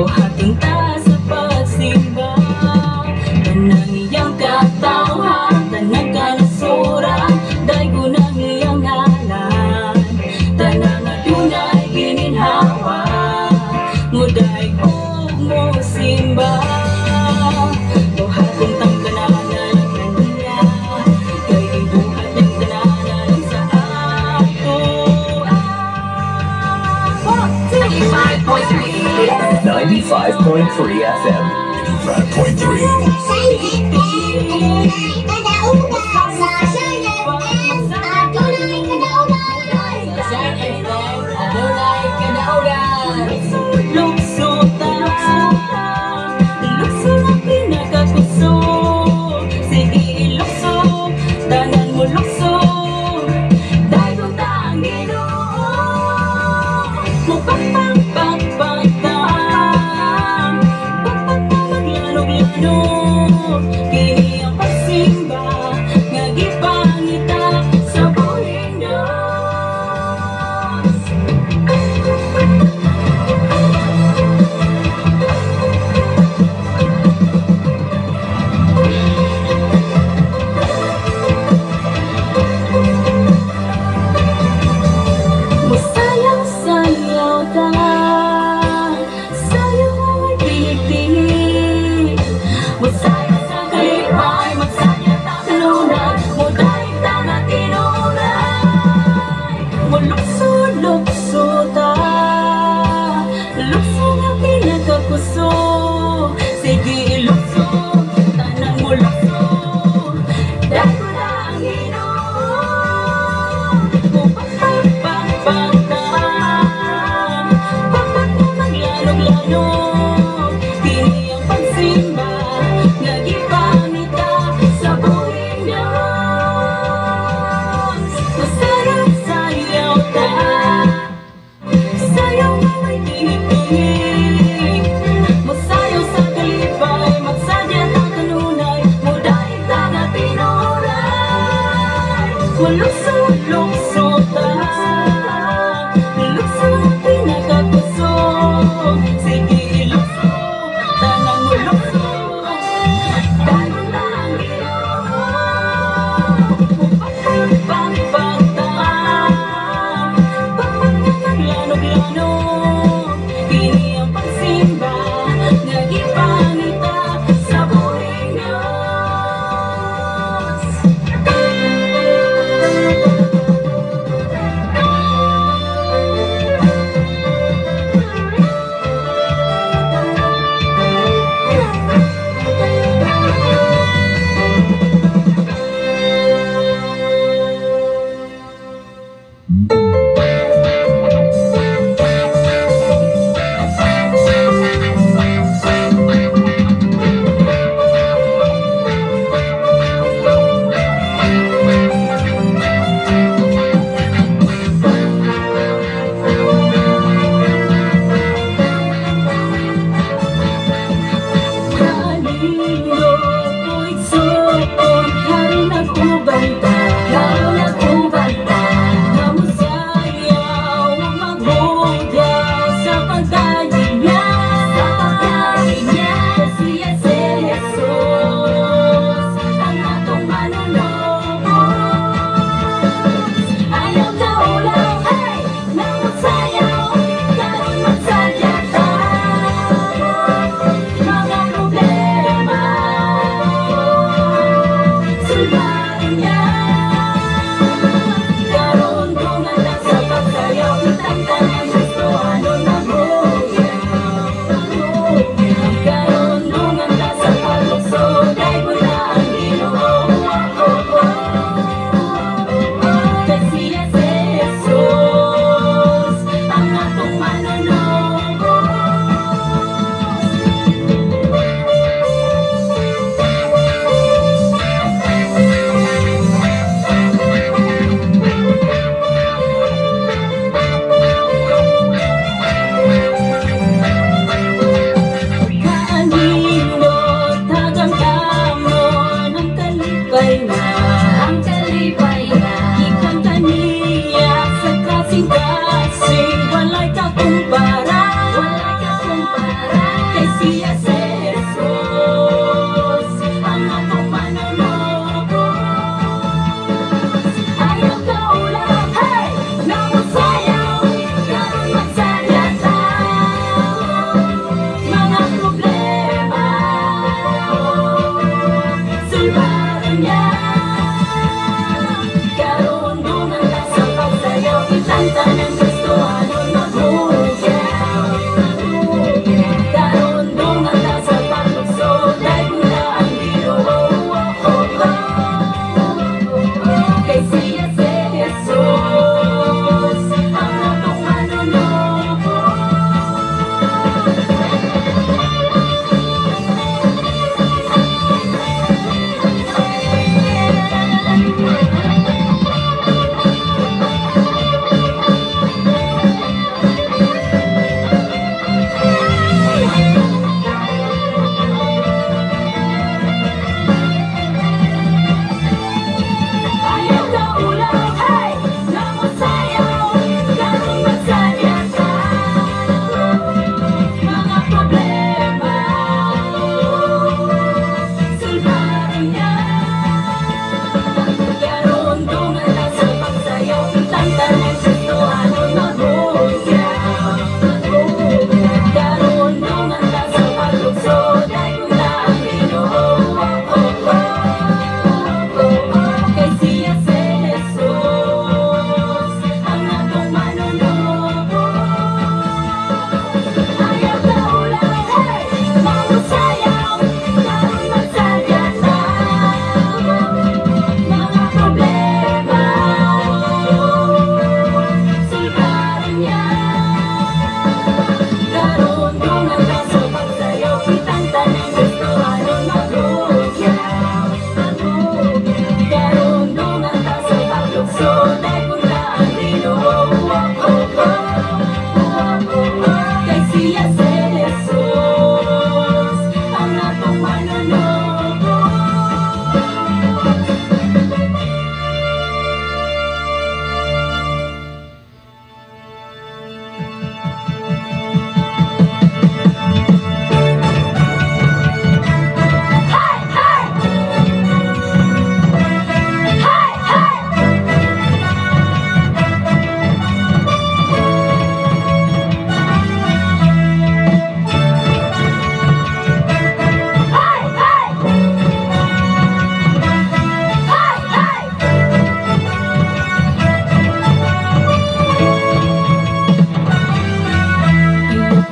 Buhaton ta sa pagsimba tanang iyang katawhan, tanang kanasuran. Daygon ang iyang ngalan, tanang adunay gininhawa, mudayeg og mosimba. Buhaton tang tanan kaniya, kay gibuhat niyang tanan alang sa ato. One, two, 95.3. 95.3 FM. 95.3. Adunay kadaugan sa Shine FM. Adunay kadaugan. Sa Shine FM, adunay kadaugan. Lukso ta, lukso na pinakakusog. Sige, ilukso, tanan mo lukso. Daygon ta ang Ginoo. Mupakpakpakpak ta, pakpak ta, maglanog-lanog. Kini ang pagsimba nga gipangita sa buhing Diyos. Musayaw-sayaw ta, sayaw ang tinig-tinig. Musayaw sa kalipay.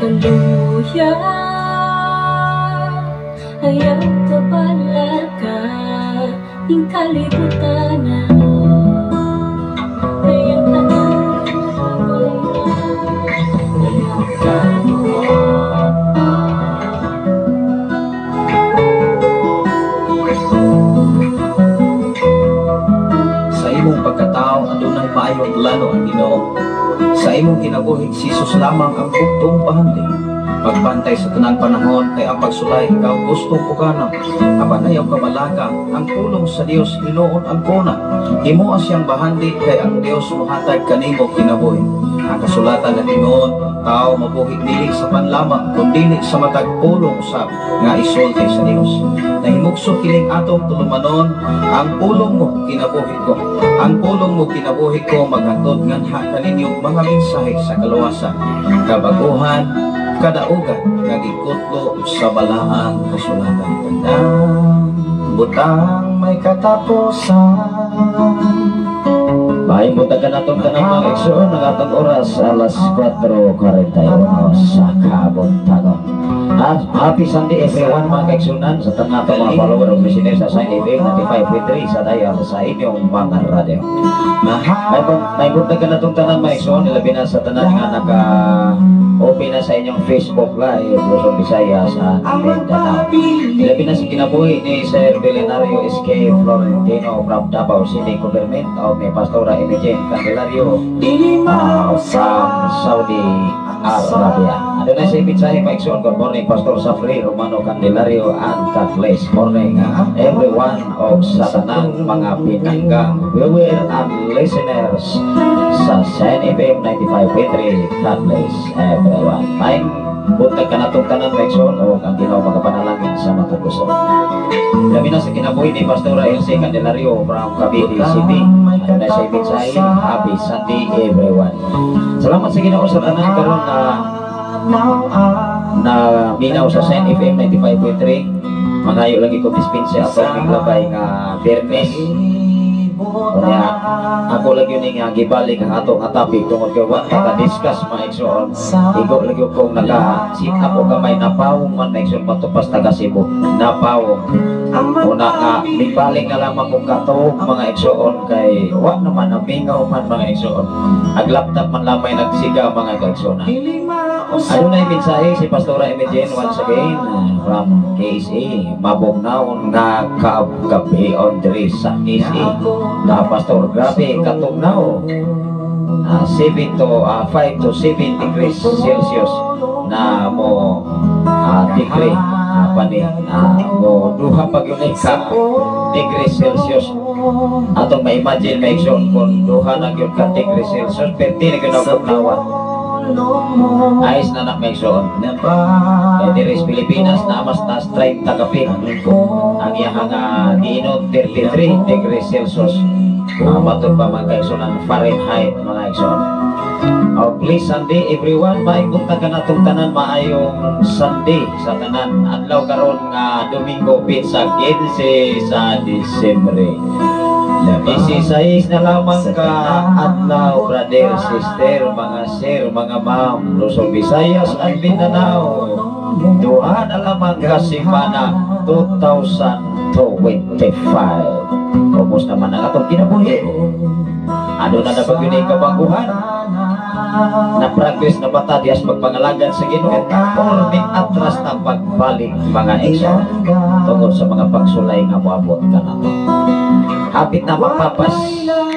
Kaluya, ayaw kabalaka ning kalibutan na. Ayaw tanan ayaw kabuot. Sa imong pagkatao, adunay maayong plano ang Ginoo. Sa imong kinabuhi, si Jesus lamang ang buktong bahandi. Pagbantay sa tanang panahon kay ang pagsulay ikaw gusto pugana. Apan ayaw kabalaka, ang pulong sa Dios hinuon ang kuna. Himoa siyang bahandi kay ang Dios mohatag kanimo kinabuhi. Ang kasulatan nag-ingon, tao mabuhi dili sa panlamang kundi sa matag pulong usab nga isulti sa Dios. Nahimugso kining atong tulumanon, ang pulong mo kinabuhi ko. Ang pulong mo kinabuhi ko maghatod nganha kaninyo mga mensahe sa kaluwasan, kabaguhan, kadaugan nga gikutlo sa balaang kasulatan. Tanang butang may katapusan. Maayong buntag kanatong tanang mga igsoon, ang atong oras alas 4:41 sa kabuntagon. Happy Sunday everyone, mga kaigsunan, sa tanan natong mga follower o listener sa Shine FM 95.3 sa dial sa inyong mga radyo. May buntag kanatong tanan, mga igsoon, ilabi na sa tanan nga naka open na sa inyong Facebook Live, Luzon, Visayas at Mindanao. Ilabi na sa kinabuhi ni Sir Belenario SK Florentino from Davao City Government o ni Pastora Imogen Candelario from Saudi Arabia. Ano na sa mensahe, mga igsoon? Good morning, Pastor Safri Romano Candelario, and God bless. Morning everyone of sa tanang mga pinanggang viewer and listeners sa Shine FM 95.3. God bless everyone. Maayong buntag kanatong tanan, mga igsoon, o ang Ginoo magapanalangin sa matag usa. Labi na sa kinabuhi ni Pastora Elsie Candelario from Cavite City. Ano na sa mensahe? Happy Sunday everyone. Salamat sa Ginoo sa tanan karon na na minaw sa Shine FM 95.3. Mangayo lagi ko dispensa atong miglabay nga Biyernes. Unya, ako lagi ni nga gibalik ang ato nga topic tungod kay wa ta ka-discuss, mga igsoon. Igo lagi kong naka sit up og gamay, napawong man, mga igsoon, patupas taga Cebu. Napawong. Una nga mibalik na lamang kong katuog, mga igsoon, kay wa naman namingaw man, mga igsoon. Ang laptop man lamay nagsiga, mga kaigsoon. Adunay mensahe si Pastora Imogen once again from KSA. Mabugnaw nga gabi on diri sa KSA. Na Pastor, grabe katugnaw. 7 to 5 to 7 degrees Celsius na mo degree pani mo duha pag yun ka degrees Celsius. Atong ma-imagine, mga igsoon, kung duha na gyud ka degrees Celsius, perti na gyud ang bugnawa. Ayos na na, mga igsoon. Kaya diri sa Pilipinas na mas taas 30 kapit. Ang iyahang giinon 33 degrees Celsius. Matod pa, mga kaigsoon, ang Fahrenheit, mga igsoon. Oh, please Sunday everyone, maayong buntag kanatong tanan, maayong Sunday sa tanan. Adlaw karon nga Domingo, petsa 15 sa Disyembre. 16 na lamang ka adlaw, brother, sister, mga sir, mga ma'am, Luzon, Visayas and Mindanao. Duha na lamang ka semana, 2025. Kumusta man ang atong kinabuhi? Ano na na yun ang kabaguhan? Na progress na ba ta diyas pagpangalagad sa Ginoo or may atras na pagbalik, mga igsoon, tungod sa mga pagsulay nga moabot kanato? Hapit na mapapas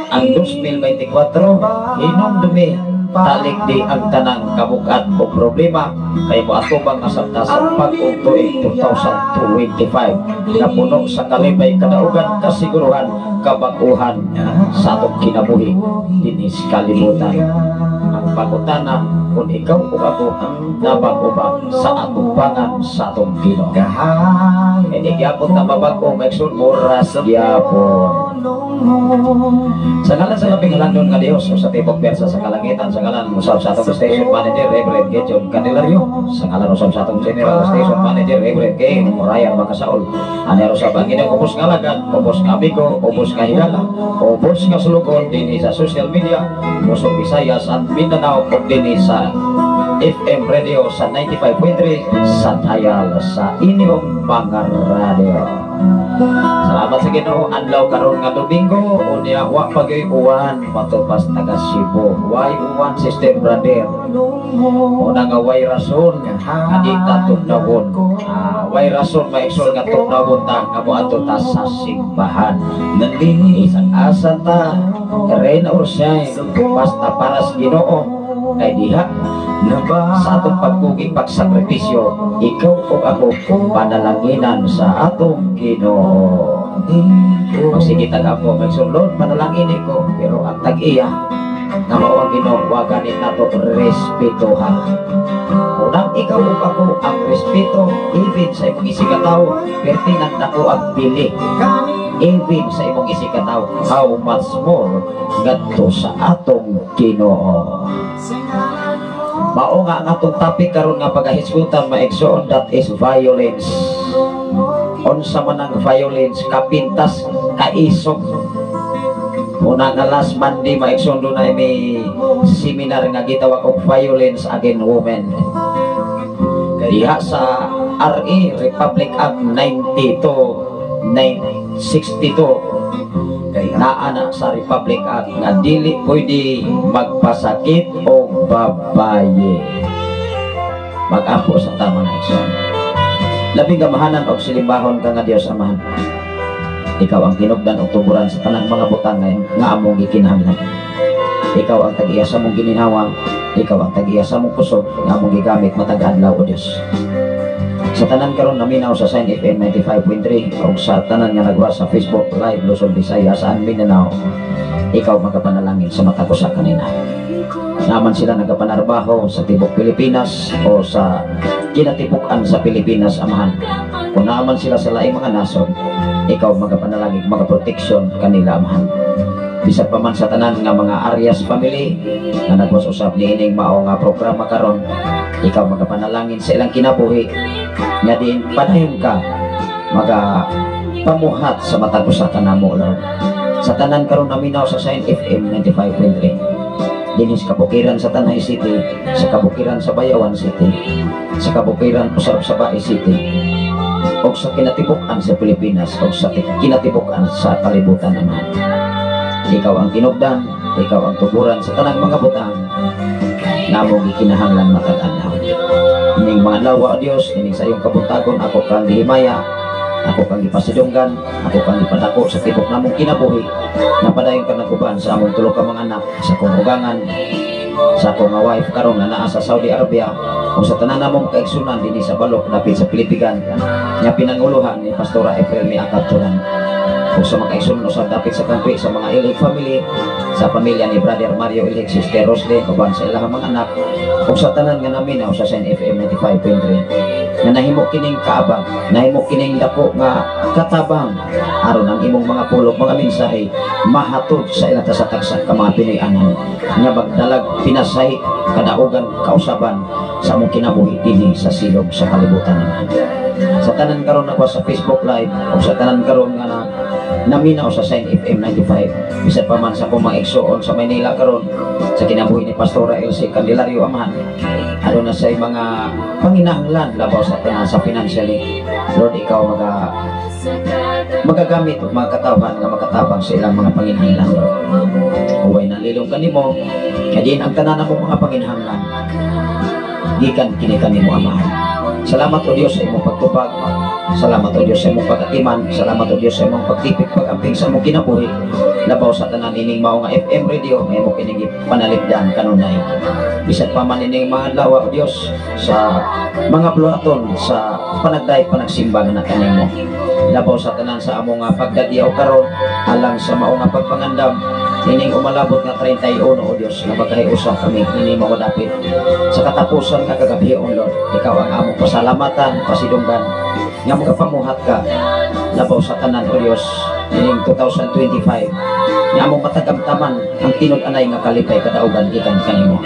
ang 2024, hinumdumi talik di ang tanang kabukat o problema kay mo atubang asabta sa bag-ong tuig 2025 na puno sa kalipay, kadaugan, kasiguruhan, kabaguhan sa atong kinabuhi dinhi sa kalibutan. Ang pangutana kung ikaw o ako nabago ba sa atubangan sa atong Ginoo? Hindi gyapon ta mabago, mga, oras gyapon. Sa ngalan sa labing halandon nga Dios o sa tibok persa sa kalangitan, sa ngalan usab sa atong station manager Reverend Gideon Candelario, sa ngalan usab sa atong general station manager Reverend K. Ryan Makasaol, anero sa ang inyong ubos nga alagad, ubos nga amigo, ubos nga higala, ubos nga sulugon dinhi sa social media, Luzon, Visayas at Mindanao ug dinhi sa sa FM Radio sa 95.3 sa dial sa inyong mga radio. Salamat sa Ginoo, adlaw karon nga Domingo, unya wa pa gyud uwan matupas taga Cebu. Way uwan, sister, brother. Una nga way rason nga di ta tugdawon. Way rason, maigsoon, nga tugdawon ta nga moadto ta sa simbahan. Isang asa ta, rain or shine, basta para sa Ginoo, kay diha sa atong pagkugi, pagsakripisyo, ikaw o ako panalanginan sa atong Ginoo. Magsige tag-ampo, maigsoon, "Lord, panalangin ko," pero ang tag-iya nga mao ang Ginoo, wa ganit nato respetuhan. Unang ikaw ug ako ang respeto even sa imong isigkatawo, perti nang dako ang bili even sa imong isigkatawo, how much more ngadto sa atong Ginoo? Mao nga ang atong topic karon nga pagahisgutan, maigsoon, that is violence. Unsa man ang violence? Kapintas, kaisog. Una nga last Monday, maigsoon, dunay may seminar nga gitawag og violence against women diha sa RA, Republic Act 92 962. Naa na sa Republic Act nga dili pwede magpasakit o babaye. Mag-ampo sa tama na, igsoon. Labing gamahanan og silimbahon ka nga Dios Amahan. Ikaw ang tinubdan og tuburan sa tanang mga butang nga among gikinahanglan. Ikaw ang tag-iya sa among gininhawa, ikaw ang tag-iya sa among kusog nga among gigamit matag adlaw, o Dios. Sa tanan karon naminaw sa Sign FM 95.3 ug sa tanan nga nagwa sa Facebook Live, Luzon, Visayas and Mindanao, ikaw magapanalangin sa matag usa kanina. Naman sila nagapanarbaho sa tibok Pilipinas o sa kinatibuk-an sa Pilipinas, Amahan. Kung naaman sila sa laing mga nasod, ikaw magapanalangin, magaproteksyon kanila, Amahan. Bisan pa man sa tanan nga mga Arias family nga nagwas usab niining mao nga programa karon, ikaw magapanalangin sa ilang kinabuhi nga diin padayon ka maga pamuhat sa matag usa kanamo, Lord. Sa tanan karon naminaw sa Sign FM 95.3 dinhi sa kabukiran sa Tanay City, sa kabukiran sa Bayawan City, sa kabukiran usab sa Bais City, o sa kinatibuk-an sa Pilipinas o sa kinatibuk-an sa kalibutan naman, ikaw ang tinubdan, ikaw ang tuburan sa tanang mga butang namong gikinahanglan matag adlaw. Ining mga adlaw, o Dios, ining sa iyong kabuntagon, ako kang gihimaya, ako kang gipasidunggan, ako kang gipadako sa tibok namong kinabuhi. Napadayon ka naguban sa among tulo ka mga anak, sa akong ugangan, sa akong nga wife karon nga naa sa Saudi Arabia, o sa tanan namong kaigsunan dinhi sa Balok dapit sa Pilipigan nga pinanguluhan ni Pastora April Miakab Turan. O sa mga kaigsunan usab dapit sa Kangkwi, sa mga Ilhig family, sa pamilya ni Brother Mario Ilhig, Sister Roslyn, uban sa ilahang mga anak, o sa tanan nga naminaw sa Sign FM 95.3 nga nahimo kining kaabang, nahimo kining dako nga katabang aron ang imong mga pulong, mga mensahe mahatod sa ilang tagsa-tagsa ka mga Pinoy-anan nga magdalag pinasahi, kadaugan, kausaban sa among kinabuhi dinhi sa silog sa kalibutan naman. Sa tanan karon nagwa sa Facebook Live o sa tanan karon nga na naminaw sa Sign FM 95, bisan pa man sa akong mga igsoon sa Maynila karon sa kinabuhi ni Pastora Elsie Candelario, Amahan, ano na sa mga panginahanglan labaw sa tanan sa financially, Lord, ikaw magagamit og mga katawhan nga makatabang sa ilang mga panginahanglan, Lord. Uway nalilong kanimo kaya diin ang tanan mo mga panginahanglan gikan kini kanimo, Amahan. Salamat, O Dios, sa imong pagtubag. Salamat, O Dios, sa imong pagatiman. Salamat, O Dios, sa imong pagtipik, pag-amping sa imong kinabuhi. Labaw sa tanan ining mao nga FM radio nga imo kining panalipdan kanunay. Bisan pa man ining mga adlaw, O Dios, sa mga buluhaton sa panagday panagsimba nga kanimo. Labaw sa tanan sa among nga pagdadyaw karon alang sa mao nga pagpangandam ining umalabot nga 31, O Dios, nga magkahiusa kami ini mao dapit sa katapusan nga kagabion, Lord. Ikaw ang among pasalamatan, pasidunggan nga magapamuhat ka labaw sa tanan, O Dios, ining 2025 nga among matagamtaman ang tinud-anay nga kalipay, kadaugan gikan kanimo,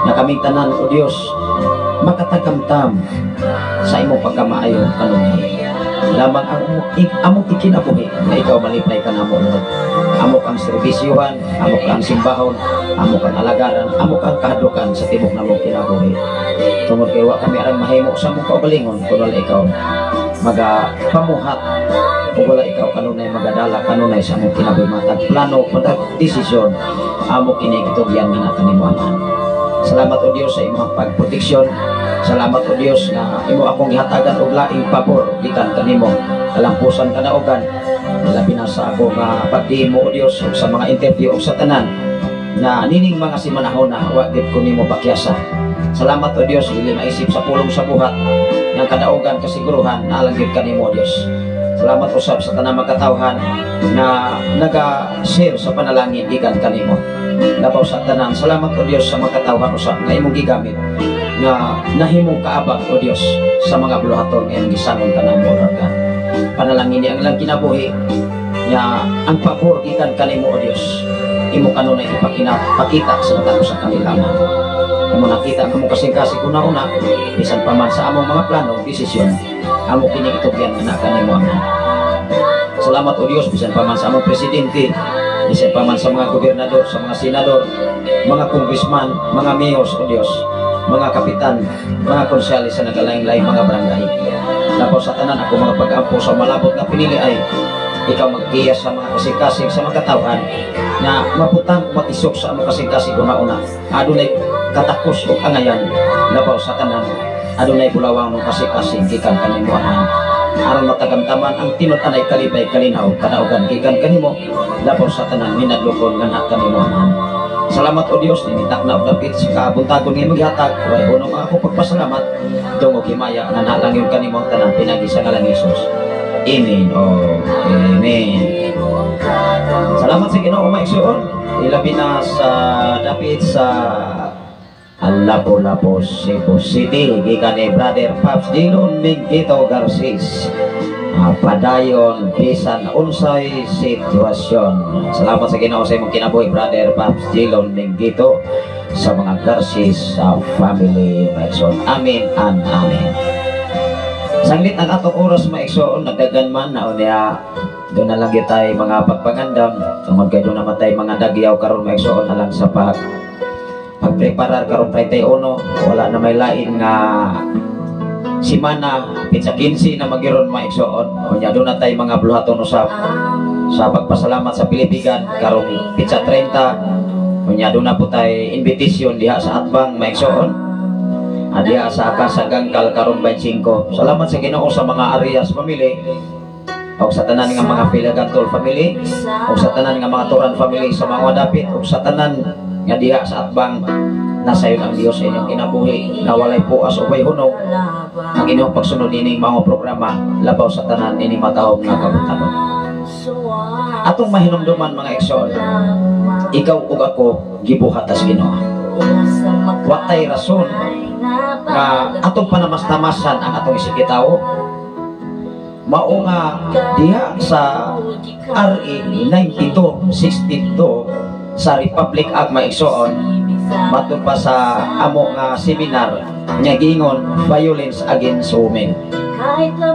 nga kaming tanan, O Dios, makatagamtam sa imong pagkamaayo kanunay. Lamang ang among ikinabuhi nga ikaw malipay kanamo, Lord. Amo kang serbisyuhan, amo kang simbahon, amo kang alagaran, amo kang kahadlukan sa tibok namong kinabuhi. Tungod kay wa kami arang mahimo sa among kaugalingon kung wala ikaw maga pamuhat o wala ikaw kanunay magadala kanunay sa among kinabuhi, matag plano, matag desisyon, amo kini gitugyan nga kanimo, Amahan. Salamat, O Dios, sa imong pagproteksyon. Salamat, O Dios, nga imo akong gihatagan og laing pabor gikan kanimo. Kalampusan kadaugan, labi na sa ako nga pagdihimo, O Dios, ug sa mga interview ug sa tanan na nining mga simanahon na wa gid ko nimo pakyasa. Salamat, O Dios, dili maisip sa pulong sa buhat nga kadaugan kasiguruhan na lang gid kanimo, O Dios. Salamat usab sa tanang makatawhan na naga-share sa panalangin gikan kanimo. Labaw sa tanan, salamat, O Dios, sa mga katawhan usab nga imong gigamit nga nahimong kaabag, O Dios, sa mga buluhaton nga imong gisangon kanamo, Lord God. Panalangin ni ang ilang kinabuhi nga ang pabor gikan kanimo, O Dios, imo kanunay ipakina pakita sa matag usa kanila. Imo nakita ang among kasing-kasing una-una, bisan pa man sa among mga plano, desisyon, amo kini itugyan nga kanimo, Amahan. Salamat, O Dios, bisan pa man sa among presidente, bisan pa man sa mga gobernador, sa mga senador, mga congressman, mga mayors, O Dios, mga kapitan, mga konsehalis sa nagalaing-laing mga barangay. Labaw sa tanan, ako mga pag-ampo sa malabot nga pinili ay ikaw maggiya sa mga kasing-kasing sa mga katawhan nga maputang matisok sa among kasing-kasing una-una. Adunay katakos o angayan. Labaw sa tanan, adunay bulawang ng kasing-kasing gikan kanimo, Amahan, aron matagamtaman ang tinud-anay kalipay, kalinaw, kadaugan gikan kanimo. Labaw sa tanan, minadlokon nga na kanimo, Amahan. Salamat, O Dios, ninitak na og dapit sa kabuntagon nga imong gihatag. Way unong ang ako pagpasalamat tungod himaya nga nalang yun kanimo ang tanan pinagi sa ngalan ni Jesus. Amen. Oh, amen. Salamat sa Ginoo, mga igsoon. Ilabi na sa dapit sa Lapu-Lapu, Cebu City, gikan ni Brother Pops Dillon Mingito Garcis. Padayon bisan unsay sitwasyon. Salamat sa Ginoo sa imong kinabuhi, Brother Pops Dillon Mingito, sa mga Garcis sa family, mga igsoon. Amen and amen. Sanglit ang atong oras, mga igsoon, nagdagan man na unya doon na lang gitay mga pagpangandam tungod kay doon naman tay mga dagyaw karon, mga igsoon, alang sa pagpreparar karon 31. Wala na may lain nga simana, pitsa 15 na magiron, mga igsoon. Unya doon na tay mga buluhaton usab sa pagpasalamat sa Pilipigan karong pitsa 30. Unya doon na po tay invitation diha sa Atbang, mga igsoon, diha sa Casa Gangkal karong 25. Salamat sa Ginoo sa mga Arias family o sa tanan nga mga Pilagantol family o sa tanan nga mga Turan family sa mga dapit o sa tanan nga diha sa Atbang. Nasayon ang Dios sa inyong kinabuhi na walay puas o way hunong ang inyong pagsunod nining mga programa. Labaw sa tanan, nining matahom nga kabuntagon, atong mahinumduman, mga igsoon, ikaw ug ako gibuhat sa Ginoo. Wa tay rason nga atong panamas-tamasan ang atong isip tawo. Mao nga diha sa RA 9262 sa Republic Act, mga igsoon, matud pa sa amo nga seminar nga giingon violence against women.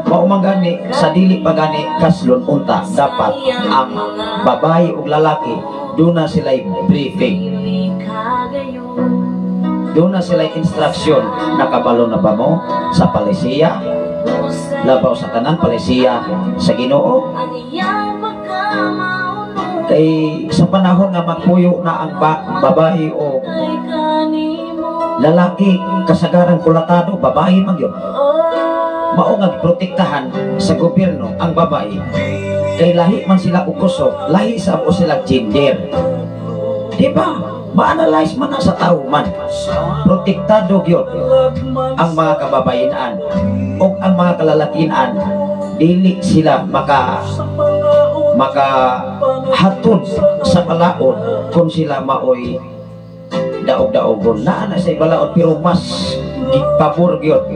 Mao man gani sa dili pa gani kaslon unta dapat ang babae ug lalaki duna sila'y briefing, duna sila'y instruction. Nakabalo na ba mo sa palisiya? Labaw sa tanan, palisiya sa Ginoo, kay sa panahon nga magpuyo na ang babae o lalaki, kasagaran kulatado babae man yun. Mao nga protektahan sa gobyerno ang babae kay lahi man sila og kusog, lahi sa o sila gender, di ba? Ma-analyze man na sa tao man. Protektado gyud ang mga kababayenan o ang mga kalalakian, dili sila maka maka hatod sa balaod kung sila maoy daog-daogon. Naa na sa balaod, pero mas gipabor gyud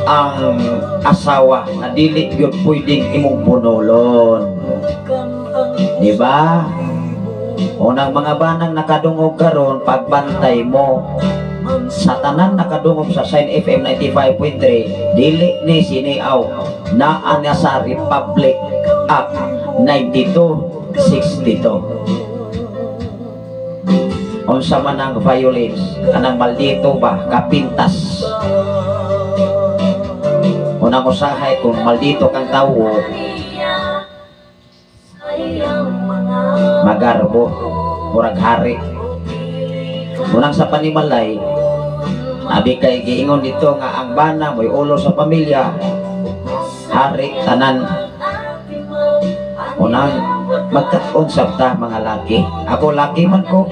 ang asawa na dili gyud pwedeng imong punolon, di ba? Unang mga banang nakadungog karon, pagbantay mo. Sa tanan nakadungog sa Shine FM 95.3, dili ni siniaw, naa na sa Republic Act 9262. Unsa man ang violence, kanang maldito ba, kapintas. Unang usahay, kung maldito kang tawo, magarbo, murag hari. Unang sa panimalay, abi kay giingon dito nga ang bana mo'y ulo sa pamilya, hari tanan. Unang magkat-on sabta mga laki. Ako, laki man ko.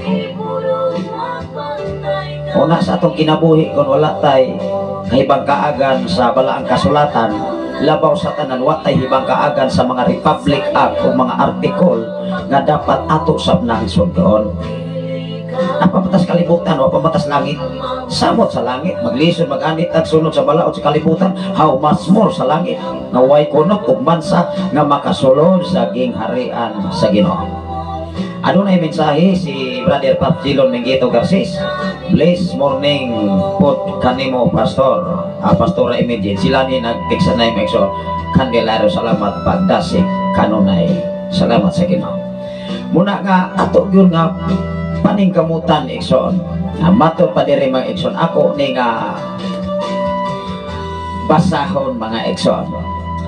Una sa atong kinabuhi, kung wala tay kahibang kaagan sa balaang kasulatan, labaw sa tanan wa tay hibang kaagan sa mga Republic Act o mga article nga dapat ato sab nang sundon. Napamatas kalibutan o pamatas langit. Samot sa langit, maglisod mag-anit at sunod sa balaod sa kalibutan, how much more sa langit nga way kunot ug mansa nga makasulod sa gingharian sa Ginoo. Ano na mensahe si Brother Pap Gilon Mengito Garces? Bless morning po kanimo, Pastor. Pastora Immediate. Sila ni nagtiksa na yung exo. Candelario, salamat pagdasig kanunay. Salamat sa Ginoo. Muna nga ato yun nga paningkamutan, igsoon. Matod pa diri, mga igsoon, ako ni nga basahon, mga igsoon.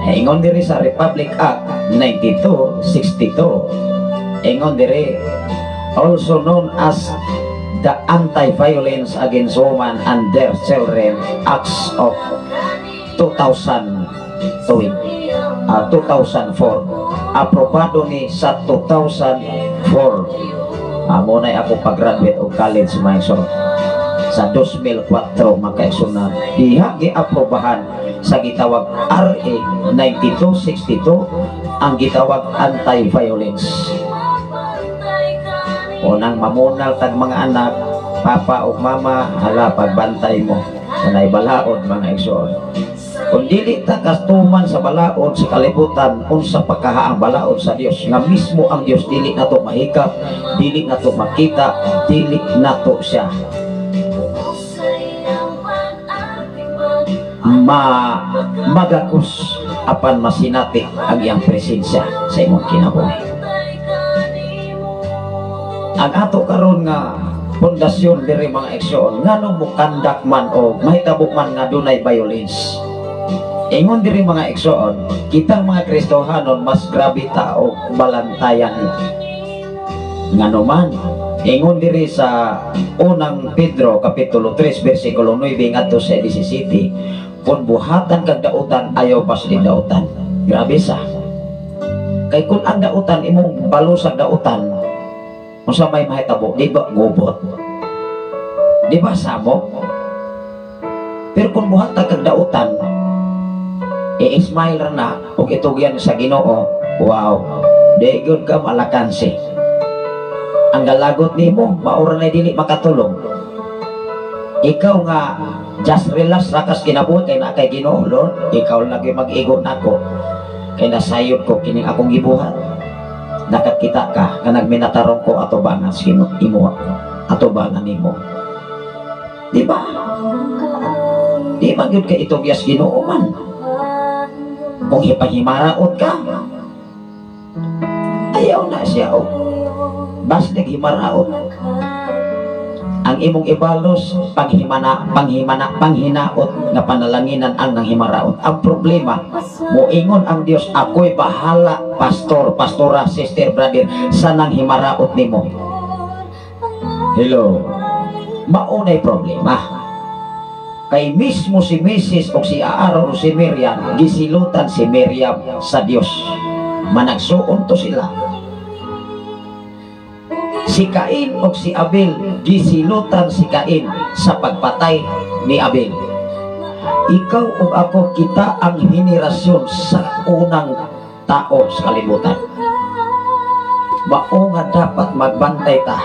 Eh, ingon diri sa Republic Act 9262, ingon diri, also known as the Anti-Violence Against Women and Their Children Acts of 2002, 2004, aprobado ni sa 2004. Amo na ako pag-graduate og college, mga igsoon, sa 2004, mga igsoon, na diha giaprobahan sa gitawag RA 9262, ang gitawag anti-violence. Unang mamunal tag mga anak, papa o mama, hala, pagbantay mo sa balaod, mga igsoon. Kung dili ta kastuman sa balaod sa kalibutan, unsa pagkaha ang balaod sa Dios, nga mismo ang Dios dili nato mahikap, dili nato makita, dili nato siya magakos apan masinati ang iyang presensya sa imong kinabuhi. Ang ato karon nga pundasyon diri, mga igsoon, nganong mukandak man o mahitabo man nga dunay violence? Ingon diri, mga igsoon, kitang mga Kristohanon mas grabe ta og balantayan. Ngano man, ingon diri sa Unang Pedro kapitulo 3 bersikulo 9 ngadto sa 17, kung buhatan kag dautan, ayaw pasli dautan. Grabe sa. Kay kung ang dautan imong balusag dautan, unsa may mahitabo? Di ba gubot? Di ba samok? Pero kung buhatan kag dautan, i-smile ra na ug itugyan sa Ginoo, wow, di gyud ka malakansi. Ang galagot nimo, maura na dili makatulong. Ikaw nga just relax ra kas kinabuhi kay naa kay Ginoo, Lord, ikaw lagi mag-igo nako. Kay nasayod ko kining akong gibuhat. Nakakita ka nga nagminatarong ko atubangan sa Ginoo imo, atubangan nimo. Di ba? Di ba gyud kay itugyas Ginoo man? Kung hipahimaraot ka, ayaw na siya og bastig himaraot. Ang imong ibalos panghimana, panghimana, panghinaot nga panalanginan ang nanghimaraot. Ang problema, moingon ang Dios, ako'y bahala, pastor, pastora, sister, brother, sa nanghimaraot nimo. Hello. Maunay problema. Kay mismo si Mrs. o si Aaron o si Miriam, gisilutan si Miriam sa Dios. Managsuon to sila. Si Cain o si Abel, gisilutan si Cain sa pagpatay ni Abel. Ikaw o ako, kita ang henerasyon sa unang tao sa kalibutan. Mao nga dapat magbantay ta.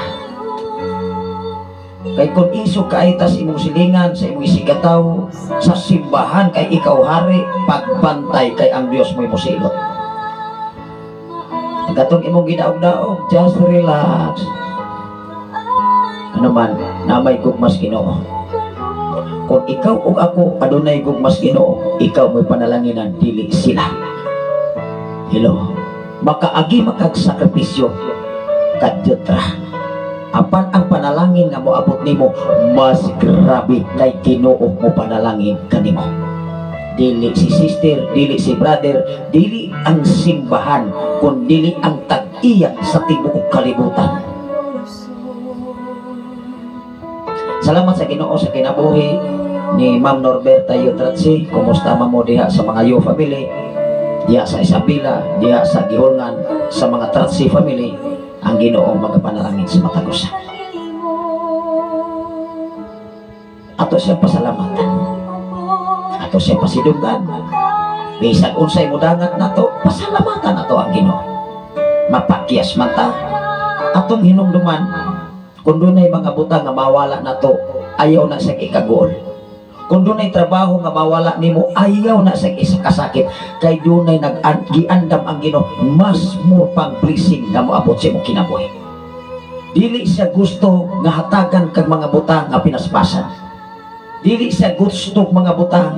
Kay kung iso kay tas imong silingan, sa imong isigataw, sa simbahan kay ikaw hari, pagbantay kay ang Dios mo'y mosilot. Katong imong gidaog-daog, just relax. Ano man, namay gugmas Ginoo. Kung ikaw ug ako adunay gugmas Ginoo, ikaw mo'y panalanginan, dili sila. Hello. Makaagi makagsakripisyo kadyot ra. Apan ang panalangin nga moabot nimo mas grabe kay Ginoo mo panalangin kanimo. Dili si sister, dili si brother, dili ang simbahan, kun dili ang tag-iya sa tibuok kalibutan. Salamat sa Ginoo sa kinabuhi ni Ma'am Norberta Yutratsi. Kumusta man mo diha sa mga Yu family, diha sa Isabela, diha sa Gihulngan, sa mga Tratsi family, ang Ginoo magapanalangin sa matag usa. Ato siya pasalamatan. Ato siya pasidunggan. Bisan unsay mudangat nato, pasalamatan nato ang Ginoo. Mapakyas man ta. Atong hinumduman, kung dunay mga butang nga mawala nato, ayaw na sa ikagool. Kung dunay trabaho nga mawala nimo, ayaw na sa kasakit. Kay dunay giandam ang Ginoo, mas more pang blessing nga moabot sa imong kinabuhi. Dili siya gusto nga hatagan kag mga butang nga pinaspasan. Dili siya gusto mga butang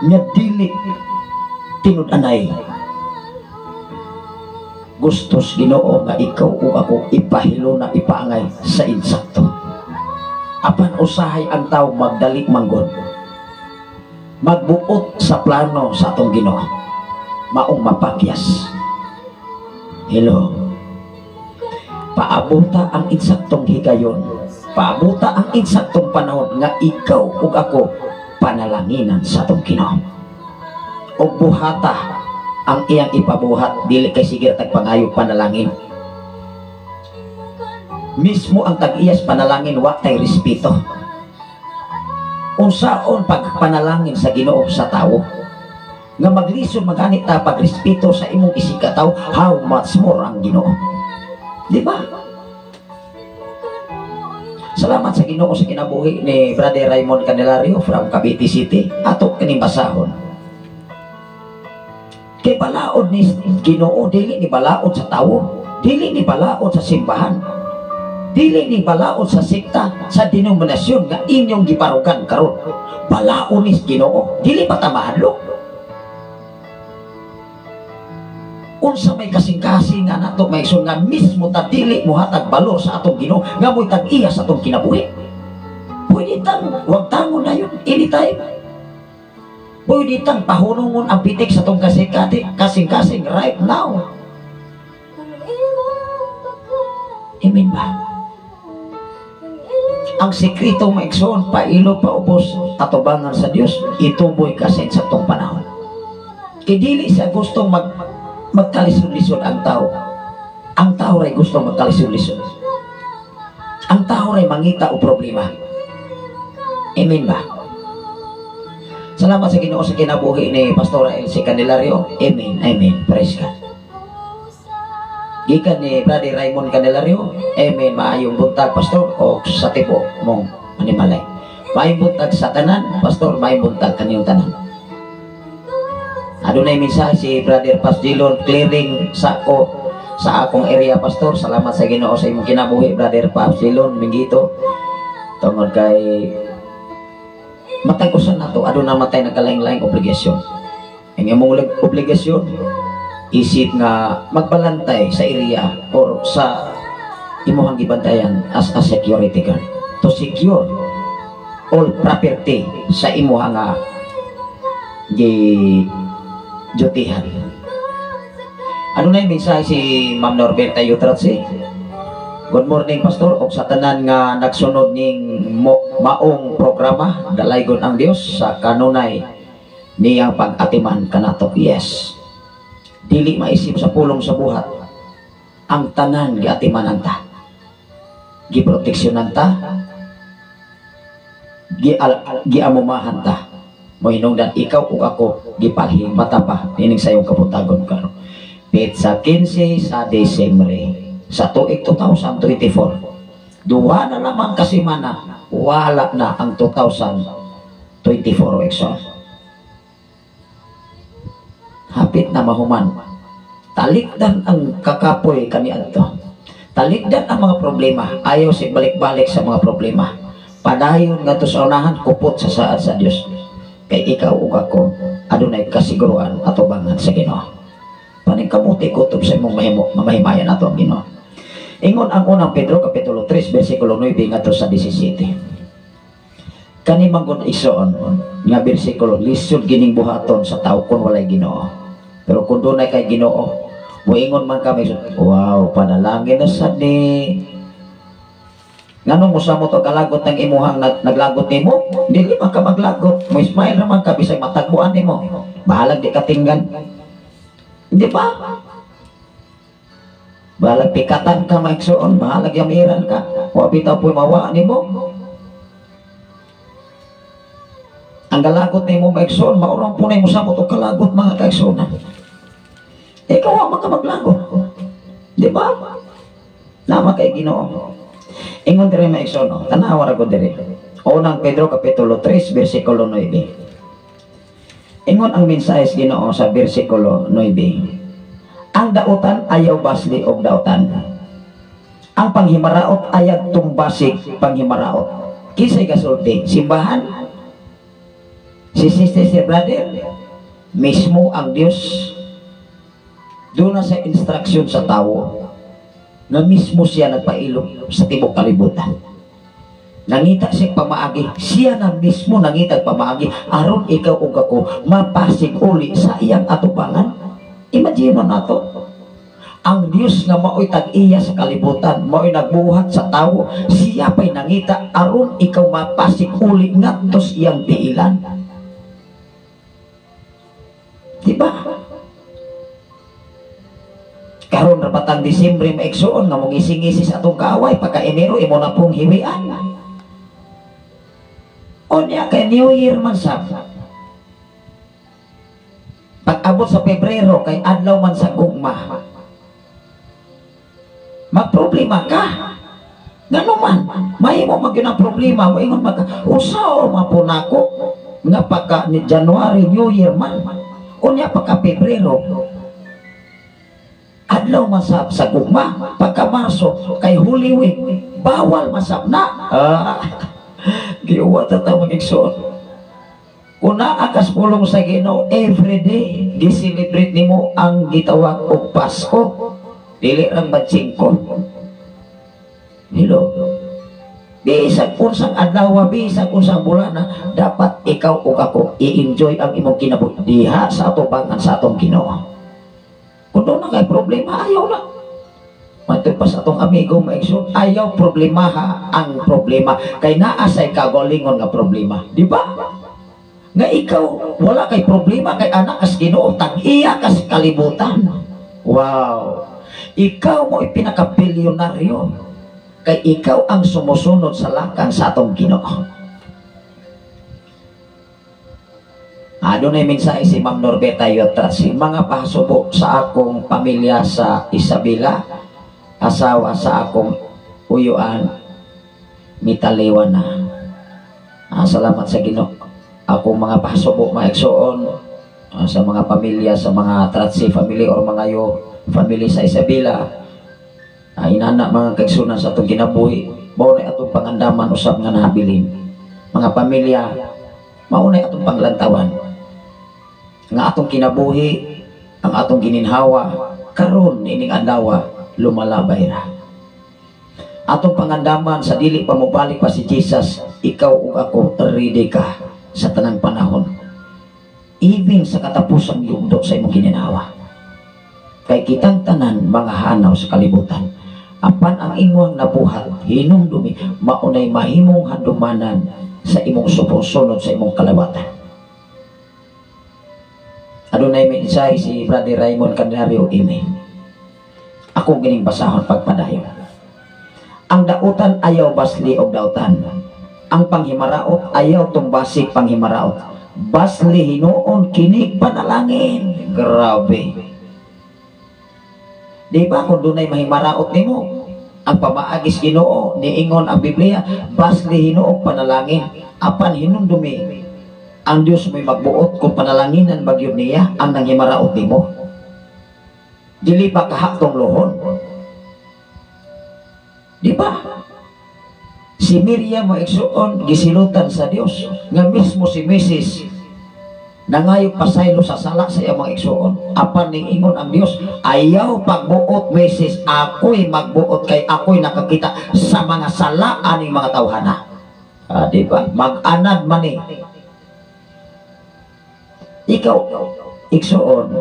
nga dili tinud-anay. Gustos Ginoo nga ikaw o ako ipahilo na ipaangay sa insakto. Apan usahay ang tao magdali manggod, magbuot sa plano sa atong Ginoo, maong mapakyas. Hello. Paabuta ang insaktong higayon, paabuta ang insaktong panahon nga ikaw ug ako panalanginan sa atong Ginoo. Og buhata ang iyang ipabuhat, dili kay sige tagpangayo panalangin. Mismo ang tag-iyas panalangin wa tay respeto. Unsaon pagpanalangin sa Ginoo sa tawo? Nga maglisod magani ta pagrespeto sa imong isigkatawo, how much more ang Ginoo? Di ba? Salamat sa Ginoo sa kinabuhi ni Brother Raymond Candelario from Cavite City. Ato kining basahon. Kay balaod ni Ginoo, dili ni balaod sa tawo, dili ni balaod sa simbahan, dili ni balaod sa sekta, sa denominasyon nga inyong giparugan karon. Balaod ni Ginoo, dili pa ta mahadlok. Unsa may kasing-kasing nga nato may igsoon nga mismo ta dili mohatag balor sa atong Ginoo nga mo'y tag-iya sa atong kinabuhi. Pwede tang wag tangon na yun anytime. Pwede tang pahunungon ang pitik sa atong kasing-kasing right now. Amen ba? Ang sekreto maigsoon, pailo paubos atubangan sa Dios, ituboy ka sa insaktong panahon. Kay dili siya gustong magkalisod-lisod ang tao. Ang tao ray gusto magkalisod-lisod. Ang tao ray mangita o problema. Amen ba? Salamat sa Ginoo sa kinabuhi ni Pastora Elsie Candelario. Amen. Amen. Praise God. Gikan ni Brother Raymond Candelario. Amen. Maayong buntag, Pastor, o sa tipo mong animalay. Maayong buntag sa tanan, Pastor. Maayong buntag kaniyong tanan. Adunay mensahe si Brother Pas Dillon, clearing sa ako sa akong area, Pastor. Salamat sa Ginoo sa imong kinabuhi, Brother Pas Dillon Mingito. Tungod kay matag usan nato aduna matay nagkalaing-laing obligasyon. Ang imong obligasyon isip nga magbalantay sa area or sa imong gibantayan as a security guard to secure all property sa imuha nga gi jutihan. Ano na yung mensahe si Ma'am Norberta Yutratsi? Good morning, Pastor, og sa tanan nga nagsunod ning maong programa, dalaygon ang Dios sa kanunay niyang pag-atiman kanato. Yes. Dili maisip sa pulong sa buhat ang tanan giatimanan ta, giproteksyonan ta, giamumahan ta. Mohinungdan ikaw ug ako gipalhing mata pa nining sayong kabuntagon karon. Petsa 15 sa Desembre sa tuig 2024. Duha na lamang kasemana, wala na ang 2024 exo. Hapit na mahuman. Talikdan ang kakapoy kaniadto. Talikdan ang mga problema. Ayaw si balik-balik sa mga problema. Padayon ngadto sa unahan, kupot sa saad sa Dios. Kay ikaw ug ako adunay kasiguruan atubangan sa Ginoo. Paningkamuti kutob sa imong mahimo, mamahimayan ato ang Ginoo. Ingon ang Unang Pedro kapitulo 3 bersikulo 9 ngadto sa 17. Kani man gud, igsoon, nga bersikulo, lisod gining buhaton sa tao kung walay Ginoo. Pero kung dunay kay Ginoo, muingon man kami, "Wow, panalangin na sad ni." Nganong mosamot og kalagot ng imuhang naglagot nimo? Dili man ka maglagot. Mo smile naman ka bisag matagbuan nimo. Bahalag di ka tinggan. Di ba? Bahalag pikatan ka, maigsoon, bahalag yamiran ka. Wa bitaw po'y mawa nimo. Ang galagot nimo, maigsoon, maurang po na mo samot og kalagot, mga kaigsuonan. Ikaw wa man ka maglagot. Di ba? Nama kay Ginoo. Ingon diri, maigsoon, no? Tanawa ra ko diri. Unang Pedro kapitulo 3 bersikulo 9. Ingon ang mensahe sa Ginoo sa bersikulo 9. Ang dautan ayaw basli og dautan. Ang panghimaraot ayaw tumbasig panghimaraot. Kinsay gasulti? Simbahan? Si sister, si brother? Mismo ang Dios. Doon na sa instruction sa tao na mismo siya nagpailog sa tibok kalibutan. Nangita siya pamaagi, siya na mismo nangita pamaagi aron ikaw ug ako mapasig uli sa iyang atubangan. Imagine mo nato. Ang Dios nga mao'y tag-iya sa kalibutan, mao'y nagbuhat sa tawo, siya pa'y nangita aron ikaw mapasig uli ngadto sa iyang tiilan. Diba? Karon ra batang Disyembre, maigsoon, nga mong-ngisi sa atong kaaway, pagka Enero imo na pong hiwian. Unya kay New Year man sa pag-abot sa Pebrero kay adlaw man sa gugma. Magproblema ka. Ngano man, mahimo man gyud ang problema, moingon man ka, usa man po nako nga pagka ni January New Year man. Unya pagka Pebrero adlaw masab sa gugma, pagka Marso kay Holy Week, bawal masab na. Ah, giuwat ta mga igsoon. Kung naa kas pulong sa Ginoo, everyday gi-celebrate nimo ang gitawag og Pasko. Dili lang 5. Hello. Bisag unsang adlaw, bisag unsang bulan, dapat ikaw ug ako i-enjoy ang imong kinabuhi diha sa atubangan sa atong Ginoo. Kung doon na kay problema, ayaw na. Matod pa sa atong amigo, maigsoon, ayaw problemaha ang problema. Kay naa say kagalingon nga problema. Di ba? Nga ikaw, wala kay problema, kay anak kas Ginoo, tag-iya kas kalibutan. Wow! Ikaw mo ipinakabilyonaryo. Kay ikaw ang sumusunod sa lakang sa atong Ginoo. Adunay mensahe si Ma'am Norbeta Yotras, si mga pahasubo sa akong pamilya sa Isabela, asawa sa akong uyuan, mitaliwan na. Salamat sa Ginoo. Akong mga pahasubo, maigsoon, sa mga pamilya, sa mga Tratsi family or mga yo family sa Isabela. Inana mga kaigsunan sa atong kinabuhi, mao na atong pangandaman usab nga nahabilin. Mga pamilya, mao na atong panglantawan nga atong kinabuhi, ang atong gininhawa karon ining adlaw lumalabay ra. Atong pangandaman sa dili pa mobalik pa si Jesus, ikaw ug ako ready ka sa tanang panahon, even sa katapusang yugto sa imong gininhawa. Kay kitang tanan mga hanaw sa kalibutan, apan ang imong nabuhat hinumdumi maunay mahimong handumanan sa imong susunod sa imong kalawatan. Adunay mensahe si Brother Raymond Candelario Ime. Ako gining basahon pagpadayon. Ang dautan ayaw basli og dautan. Ang panghimaraot ayaw tumbasik panghimaraot. Basli hinuon kinig panalangin. Grabe. Di ba kung dunay mahimaraot nimo, ang pamaagis Ginoo niingon ang Biblia, basli hinuon panalangin. Apan hinumdumi ang Dios may magbuot kung panalanginan magyud niya ang nanghimaraot nimo. Dili pa kahaktong luhon. Di ba? Si Miriam, mga igsuon, gisilutan sa Dios nga mismo si Moises nangayo pasaylo sa sala sa iyang mga igsuon. Apan ning ingon ang Dios, "Ayaw pagbuot, Moises, ako'y magbuot kay ako'y nakakita sa mga sala aning mga tawhana." Ah, di ba? Mag-anad man eh. Ikaw, igsuon,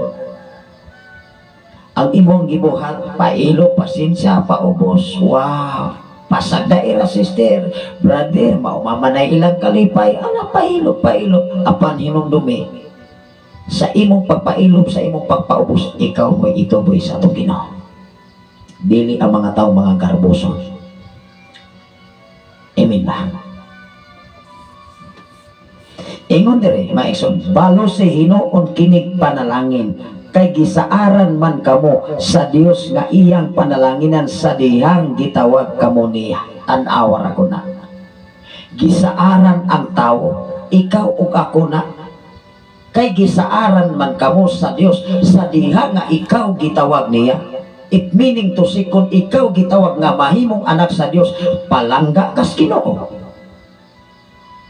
ang imong gibuhat, pailo, pasensya, paubos. Wow! Pasagdaira, sister, brother, maumamanay ilang kalipay, ala, pailo, pailo, apan hinumdumi, sa imong pagpailob, sa imong pagpaubos, ikaw mo'y ituboy sa atong Ginoo. Dili ang mga tao mga garboso. Amen ba? Ingon dire, mga igsoon, "Balusi hinuon kinig panalangin kay gisaaran man kamo sa Dios nga iyang panalanginan sa dihang gitawag kamo niya." Tan-awar ako na. Gisaaran ang tao, ikaw ug ako na. Kay gisaaran man kamo sa Dios sa diha nga ikaw gitawag niya. It meaning to say, kung ikaw gitawag nga mahimong anak sa Dios, palangga kas Ginoo.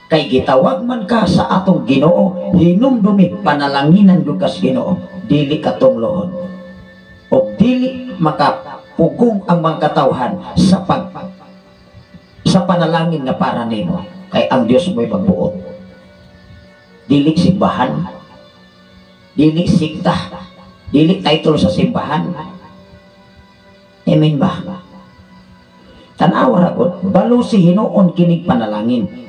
Kay gitawag man ka sa atong Ginoo, hinumdumi panalanginan gyud kas Ginoo, dili katunglohon. O dili makapugong ang mga katawhan sa panalangin nga para nimo, kay ang Dios mo'y magbuot. Dili simbahan, dili sikta, dili title sa simbahan. Amen ba? Tan-awa ra gud, "Balusi hinuon kinig panalangin."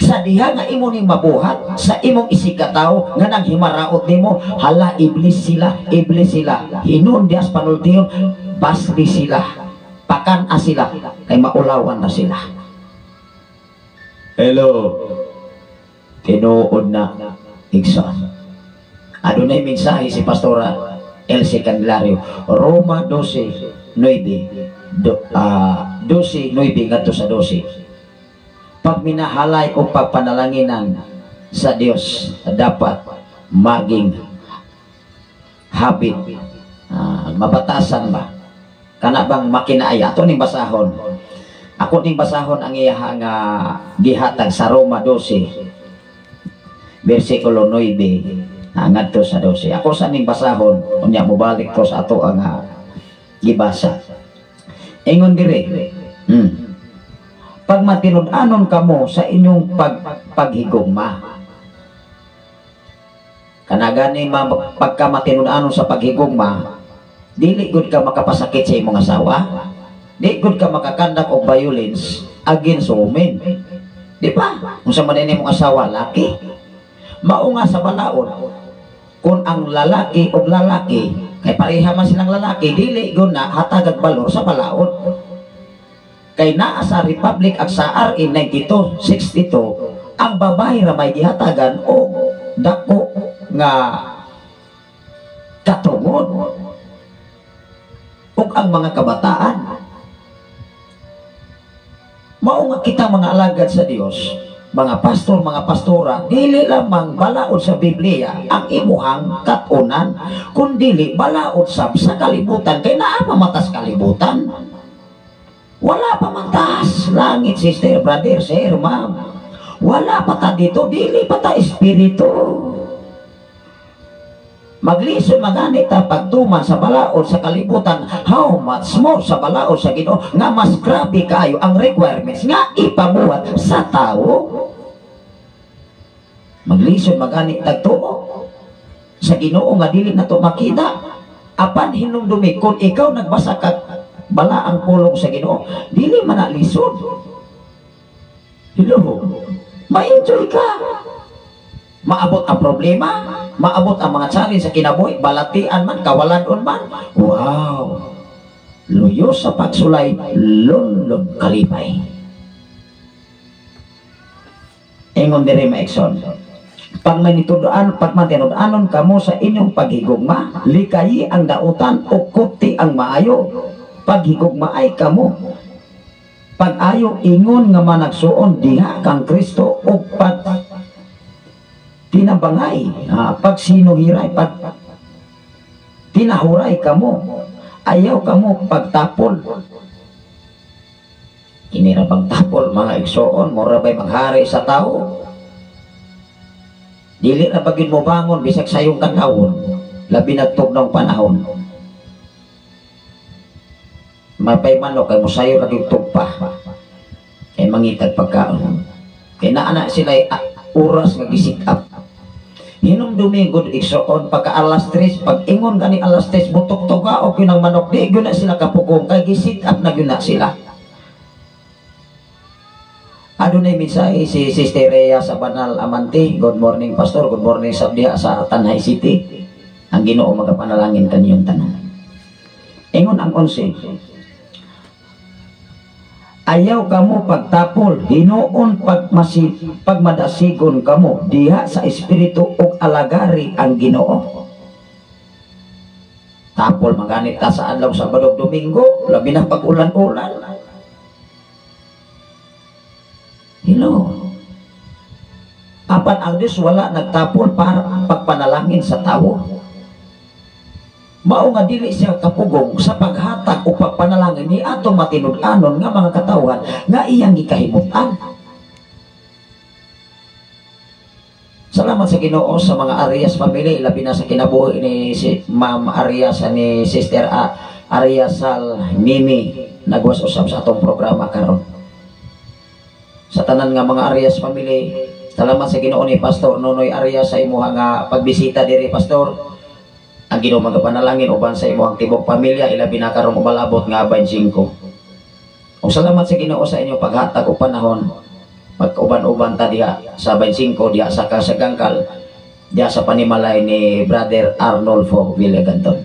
Sa diha nga imo ning mabuhat sa imong isigkatawo nga nang himaraot nimo, hala, iblis sila, iblis sila. Hinuon dias panultiyon, basli sila, pakan a sila, kay maulawan na sila. Hello. Tinuod na, igsoon. Adunay mensahe si Pastora Elsie Candelario, Roma 12:9, 12:9 ngadto sa 12. Pag minahalay o pagpanalanginan sa Dios, dapat maging habit, mabatasan ba? Kana bang makinaaya? Ato ning basahon. Ako ning basahon ang iya nga gihatag sa Roma 12 versikulo 9 ngadto sa 12. Ako sa ning basahon, unya mobalik ko sa ato ang gibasa. Ingon dire, "Pag matinud-anon kamo sa inyong paghigugma." Kana gani ma, pagka matinud-anon sa paghigugma, dili gud ka makapasakit sa imong asawa, di gud ka maka-conduct og violence against women. Di ba? Unsa man ini imong asawa, laki. Mao nga sa balaod, kung ang lalaki og lalaki, kay pareha man silang lalaki, dili gud na hatagag balor sa balaod. Kay naa sa Republic Act sa RA 9262, ang babae ra may gihatagan og dako nga katungod ug ang mga kabataan. Mao nga kita mga alagad sa Dios, mga pastor, mga pastora, dili lamang balaod sa Biblia ang imuhang katunan, kundili balaod sab sa kalibutan, kay naa pa matas kalibutan. Wala pa mantas langit, sister, brother, sir, ma'am. Wala pa ta dito, dili pa ta espiritu. Maglisod magani ta pagtuman sa balaod sa kalibutan, how much more sa balaod sa Ginoo nga mas grabe kaayo ang requirements nga ipabuhat sa tao. Maglisod magani tagtuo sa Ginoo nga dili nato makita. Apan hinumdumi, kung ikaw nagbasa ka bala ang pulong sa Ginoo, dili man na lisod. Hello. Ma-enjoy ka. Maabot ang problema, maabot ang mga challenge sa kinabuhi, balatian man, kawalan man. Wow! Luyo sa pagsulay, lunlun kalipay. Ingon dire, mga igsoon, "Pag matinud-anon kamo sa inyong paghigugma, likayi ang dautan o kuti ang maayo. Paghigugma ay kamo. Pag-ayo ingon nga managsuon diha kang Kristo o pag tinabangay, pag sinuhiray, pag tinahuray kamo, ayaw kamo pagtapol." Kini ra bang tapol, mga igsoon, mura ba'y maghari sa tao? Dili ra ba gyud mo bangon bisag sayong kadlawon, labi na tugnaw panahon. Mapay manok kay mosayo ra gyud tugpa. Kay mangitag pagkaon. Kay naa na sila oras nga gi-set up. Hinumdumi gud, igsoon, pagka alas 3, pag ingon gani alas 3, butok tuga og yun ang manok, di gyud na sila kapugong kay gi-set up na gyud na sila. Adunay mensahe si Sister Rhea sa Banal Amante. Good morning, Pastor. Good morning sa diha sa Tanay City. Ang Ginoo magapanalangin kaniyong tanan. Ingon ang 11. Ayaw kamo pagtapol, hinuon pagmadasigon kamo diha sa espiritu ug alagari ang Ginoo. Tapol maganit ta sa adlaw Sabado, Domingo, labi na pag ulan-ulan. Hello. Apan ang Diyos wala nagtapol para pagpanalangin sa tao. Mao nga dili siya kapugong sa paghatag o pagpanalangin ni atong matinud-anon nga mga katawhan nga iyang gikahimutan. Salamat sa Ginoo sa mga Arias family, labi na sa kinabuhi ni si Ma'am Arias ni Sister Arias Sal Mimi nagwas usab sa atong programa karon. Sa tanan nga mga Arias family, salamat sa Ginoo ni Pastor Nonoy Arias sa imuha nga pagbisita diri, Pastor. Ang Ginoo magapanalangin uban sa imuhang tibok pamilya, ilabi na karong umalabot nga 25. Ug salamat sa Ginoo sa inyong paghatag og panahon pagkauban-uban ta diha sa 25 diha sa Kasagangkal diha sa panimalay ni Brother Arnolfo Villaganton.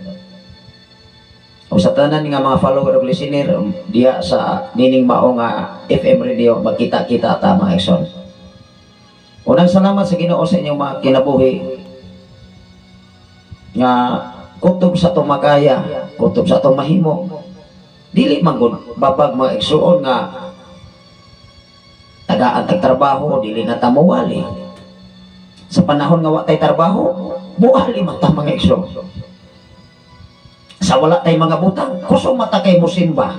Ug sa tanan nga mga follower ug listener diha sa nining mao nga FM radio, magkita-kita ta, mga igsoon. Unang salamat sa Ginoo sa inyong mga kinabuhi nga kutob sa atong makaya, kutob sa atong mahimo. Dili man gud babag, mga igsuon, nga tagaan tag trabaho, dili na ta mowali. Sa panahon nga wa tay trabaho, muali man ta, mga igsoon. Sa wala tay mga butang, kusog mata kay mosimba.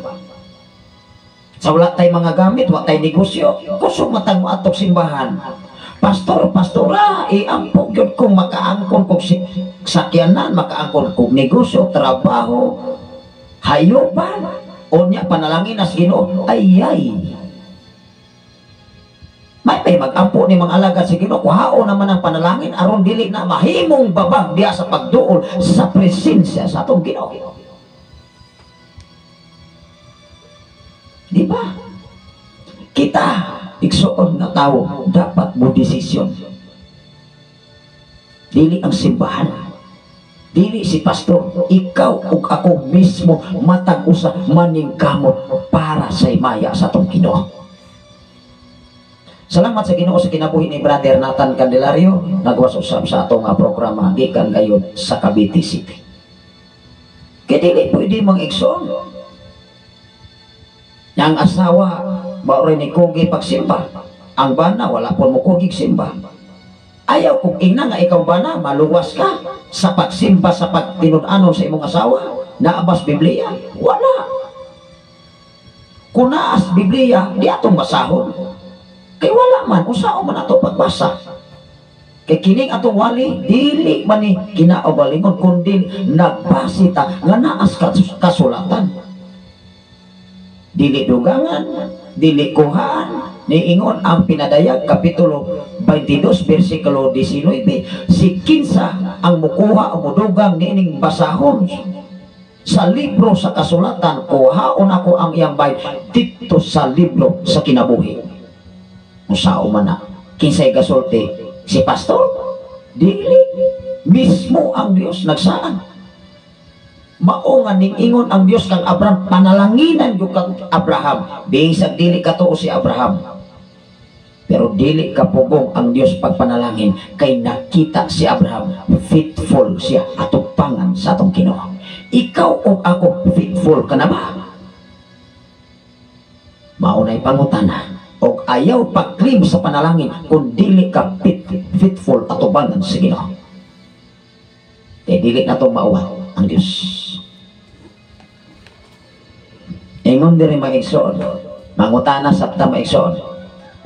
Sa wala tay mga gamit, wa tay negosyo, kusog matang moadtog simbahan. Pastor, pastora, iampo gyud kung makaangkon kog sakyanan, makaangkon kog negosyo, trabaho, hayupan, unya panalangin as Ginoo, ay ay. May pay mag-ampo ni mga alagad sa Ginoo, kuhaon naman ang panalangin aron dili na mahimong babag diha sa pagduol sa presensya sa atong Ginoo. Di ba? Kita igsuon nga tawo dapat mo desisyon. Dili ang simbahan, dili si pastor, ikaw ug ako mismo matag usa maningkamot para sa himaya sa atong Ginoo. Salamat sa Ginoo sa kinabuhi ni Brother Nathan Candelario, nagwas usab sa atong programa gikan gayon sa Cavite City. Kay dili pwede mang igsoon. Yang asawa mao ni kugi pagsimba, ang bana wala pon mo kugi simba. Ayaw kung ina nga ikaw bana maluwas ka sa pagsimba sa pagtinud-anon sa imong asawa. Naabas Biblia? Wala. Kung naas Biblia, di atong basahon. Kay wala man, unsaon man ato pagbasa. Kay kining atong wali, dili man ni kinaugalingon, kundi nagbasi ta nga naas kasulatan. Dili dugangan, dili kuhaan, niingon ang Pinadayag Kapitulo 22 versikulo 19, si kinsa ang mukuha o mudugang niining basahon sa libro sa kasulatan, kuhaon ako ang iyang bayad dito sa libro sa kinabuhi. Unsaon man na, kinsay gasulti? Si pastor? Dili. Mismo ang Dios nagsaad. Mao nga ning-ingon ang Dios kang Abraham, panalanginan gyud kang Abraham. Bisag dili katuo si Abraham, pero dili kapugong ang Dios pagpanalangin kay nakita si Abraham faithful siya atupangan sa atong Ginoo. Ikaw o ako, faithful ka na ba? Mao nay pangutana. Og ayaw pag-claim sa panalangin kung dili ka faithful atubangan sa Ginoo. Kay dili na to mauwat ang Dios. Ingon diri mga igsoon, Mangutana sa ta, mga igsoon.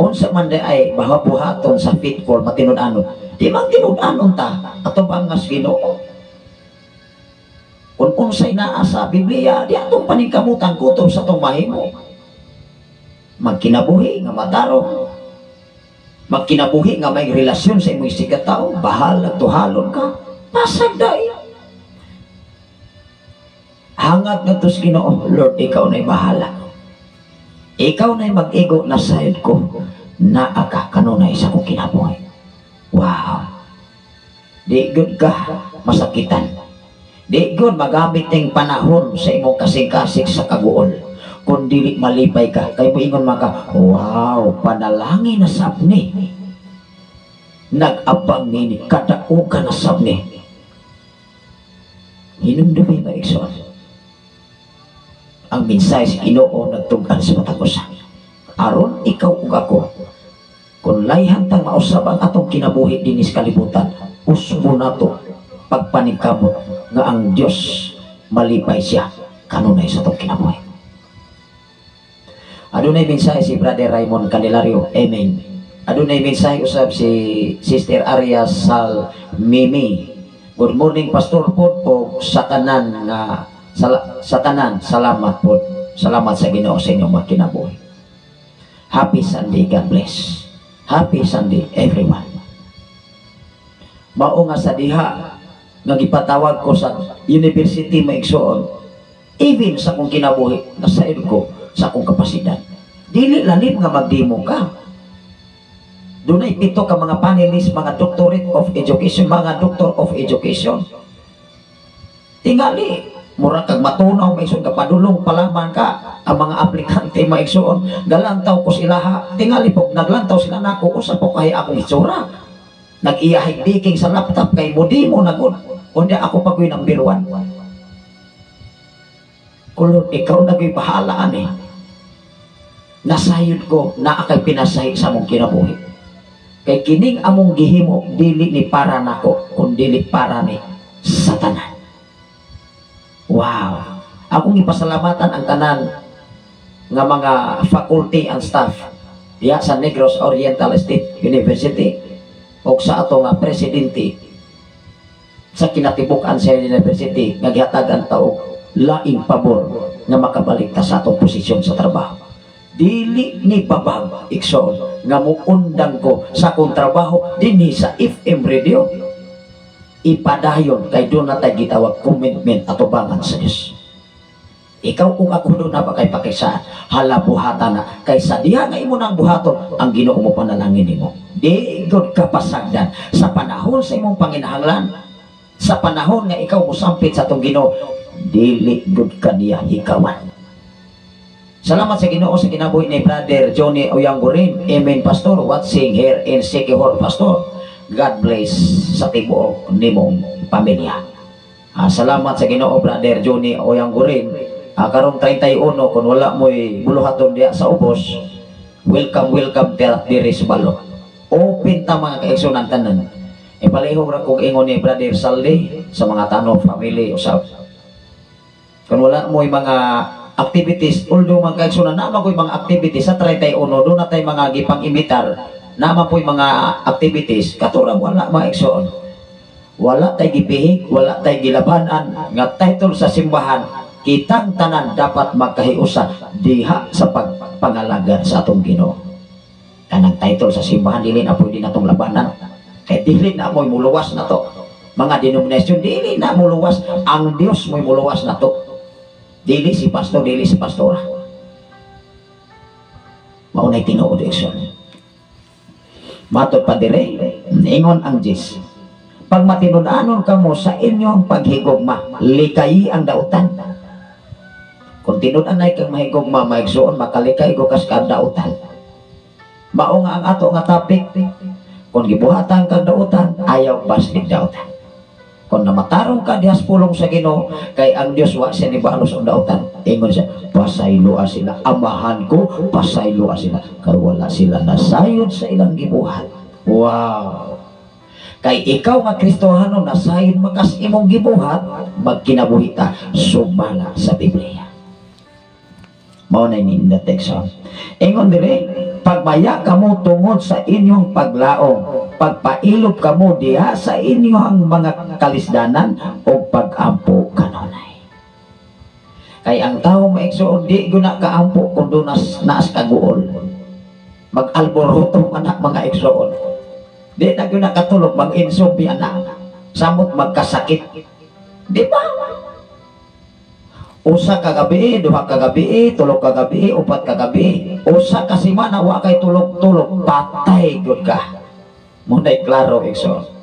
Unsa man di ay baha buhaton sa faithful matinud-anon? Di man tinud-anon ta atubang nga Ginoo. Kung unsay naa sa Biblia, di atong paningkamutan kutob sa atong mahimo. Magkinabuhi nga matarong. Magkinabuhi nga may relasyon sa imong isigkatawo, bahala tuhalon ka. Pasag dai. Hangad ngadto sa Ginoo, "Lord, ikaw na'y bahala. Ikaw na'y mag-igo na sayod ko, naa ka kanunay sa akong kinabuhi." Wow. Di gud ka masakitan. Di gud magamit ning panahon sa imong kasing-kasing sa kaguol. Kung dili malipay ka, kay moingon man ka, "Wow, panalangin na sab ni. Nag-abang nini, kadaugan na sab ni." Hinumdumi, mga igsoon. Ang mensahe sa Ginoo nagtug-an sa matag usa. Aron ikaw ug ako, kung layhan tang mausab ang atong kinabuhi dinhi sa kalibutan, usbo nato pagpaningkamot nga ang Dios malipay siya kanunay sa atong kinabuhi. Adunay mensahe si Brother Raymond Candelario. Amen. Adunay mensahe usab si Sister Arya Sal Mimi. "Good morning, Pastor po o sa tanan nga sa tanan, salamat po. Salamat sa Ginoo sa inyong mga kinabuhi. Happy Sunday, God bless. Happy Sunday, everyone." Mao nga sa diha nga gipatawag ko sa university, mga igsoon, even sa akong kinabuhi, nasayod ko sa akong kapasidad. Dili lalim nga magdemo ka. Dunay pito ka mga panelists, mga doctorate of education, mga doctor of education. Tingali, mura kag matunaw, mga igsoon, kapadulong palaman ka, ang mga aplikante, mga igsoon, galantaw ko sila ha. Tingali po, naglantaw sila nako, usa po kay akong itsura. Nag-iyahig diking sa laptop kay mo di mo nagod. Unya ako pag number one. "Kulod, ikaw naging bahala ani. Nasayod ko na akay pinasahi sa among kinabuhi. Kay kining among gihimo dili ni para nako kun dili para ni satanan." Wow. Akong ipasalamatan ang tanan nga mga faculty and staff diya sa Negros Oriental State University o sa ato nga presidente sa kinatibuk-an sa university nga gihatagan ta og laing pabor nga makabalik ta sa atong posisyon sa trabaho. Dili ni babag, igsoon, nga muundang ko sa akong trabaho dinhi sa FM radio. Ipadayon kay doon na tayo gitawag commitment atubangan sa Diyos. Ikaw kung ako doon na ba kay pakisaan, hala buhatan na kay sa diha nga imo nang buhaton ang Ginoo mo panalangin nimo. Di gud ka pasagdan sa panahon sa imong panginahanglan, sa panahon nga ikaw mosampit sa atong Ginoo, dili gud ka niya hikawan. Salamat sa Ginoo sa kinabuhi ni Brother Johnny Oyanggurin. "Amen, Pastor. Watching here in Siquijor, Pastor. God bless sa tibuok nimong pamilya." Salamat sa Ginoo, Brother Johnny Oyanggurin. Karong 31, kung wala mo'y buluhaton diya sa ubos, welcome, welcome diri sa balok. Open ta, mga kaigsoon, tanan. Ipalihog ra kog ingon ni Brother Saldi sa mga tanong family usab. Kung wala mo'y mga activities, although mga kaigsoon na naman ko'y mga activities sa 31, doon na tayo mga gipang imitar, naman po'y mga activities, katurang wala, mga igsoon. Wala tay gipihig, wala tay gilabanan, nga title sa simbahan, kitang tanan dapat magkahiusa diha sa pagpangalagan sa atong Ginoo. Kanang title sa simbahan dili na pwede natong labanan. Kay dili na mo'y muluwas na to. Mga denominasyon dili na muluwas, ang Dios mo'y muluwas na to. Dili si pastor, dili si pastora. Maunay tinuod, igsoon. Matod pa dire, ingon ang Diyos. "Pag matinud-anon kamo sa inyong paghigugma, likayi ang dautan." Kung tinud-anay kang mahigugma, maigsuon, makalikay go kas dautan. Mao nga ang ato nga topic, kung gibuhatan kang dautan, ayaw baslig dautan. Kung namatarong ka dihas pulong sa Ginoo, kay ang Dios wa siya ni balos ang dautan. Ingon siya, "Pasayloa sila, amahan ko, pasayloa sila. Kay wala sila nasayod sa ilang gibuhat." Wow! Kay ikaw nga Kristohano, nasayod makas imong gibuhat, magkinabuhi ta sumala sa Biblia. Mao na in the text. Ingon dire, pagmaya kamo tungod sa inyong paglaom, pagpailob kamo diha sa inyong mga kalisdanan o pagampo kanunay. Kay ang tao, mga igsoon, di guna kaampo kung doon naas kaguol. Mag-alboroto anak, mga igsoon. Di na guna katulog, mag-insomnia na. Samot magkasakit. Di ba? Usa ka gabi, duha ka gabi, tulo ka gabi, upat ka gabi. Usa ka semana wa kay tulog-tulog, patay gud ka. Muna'y klaro, igsoon.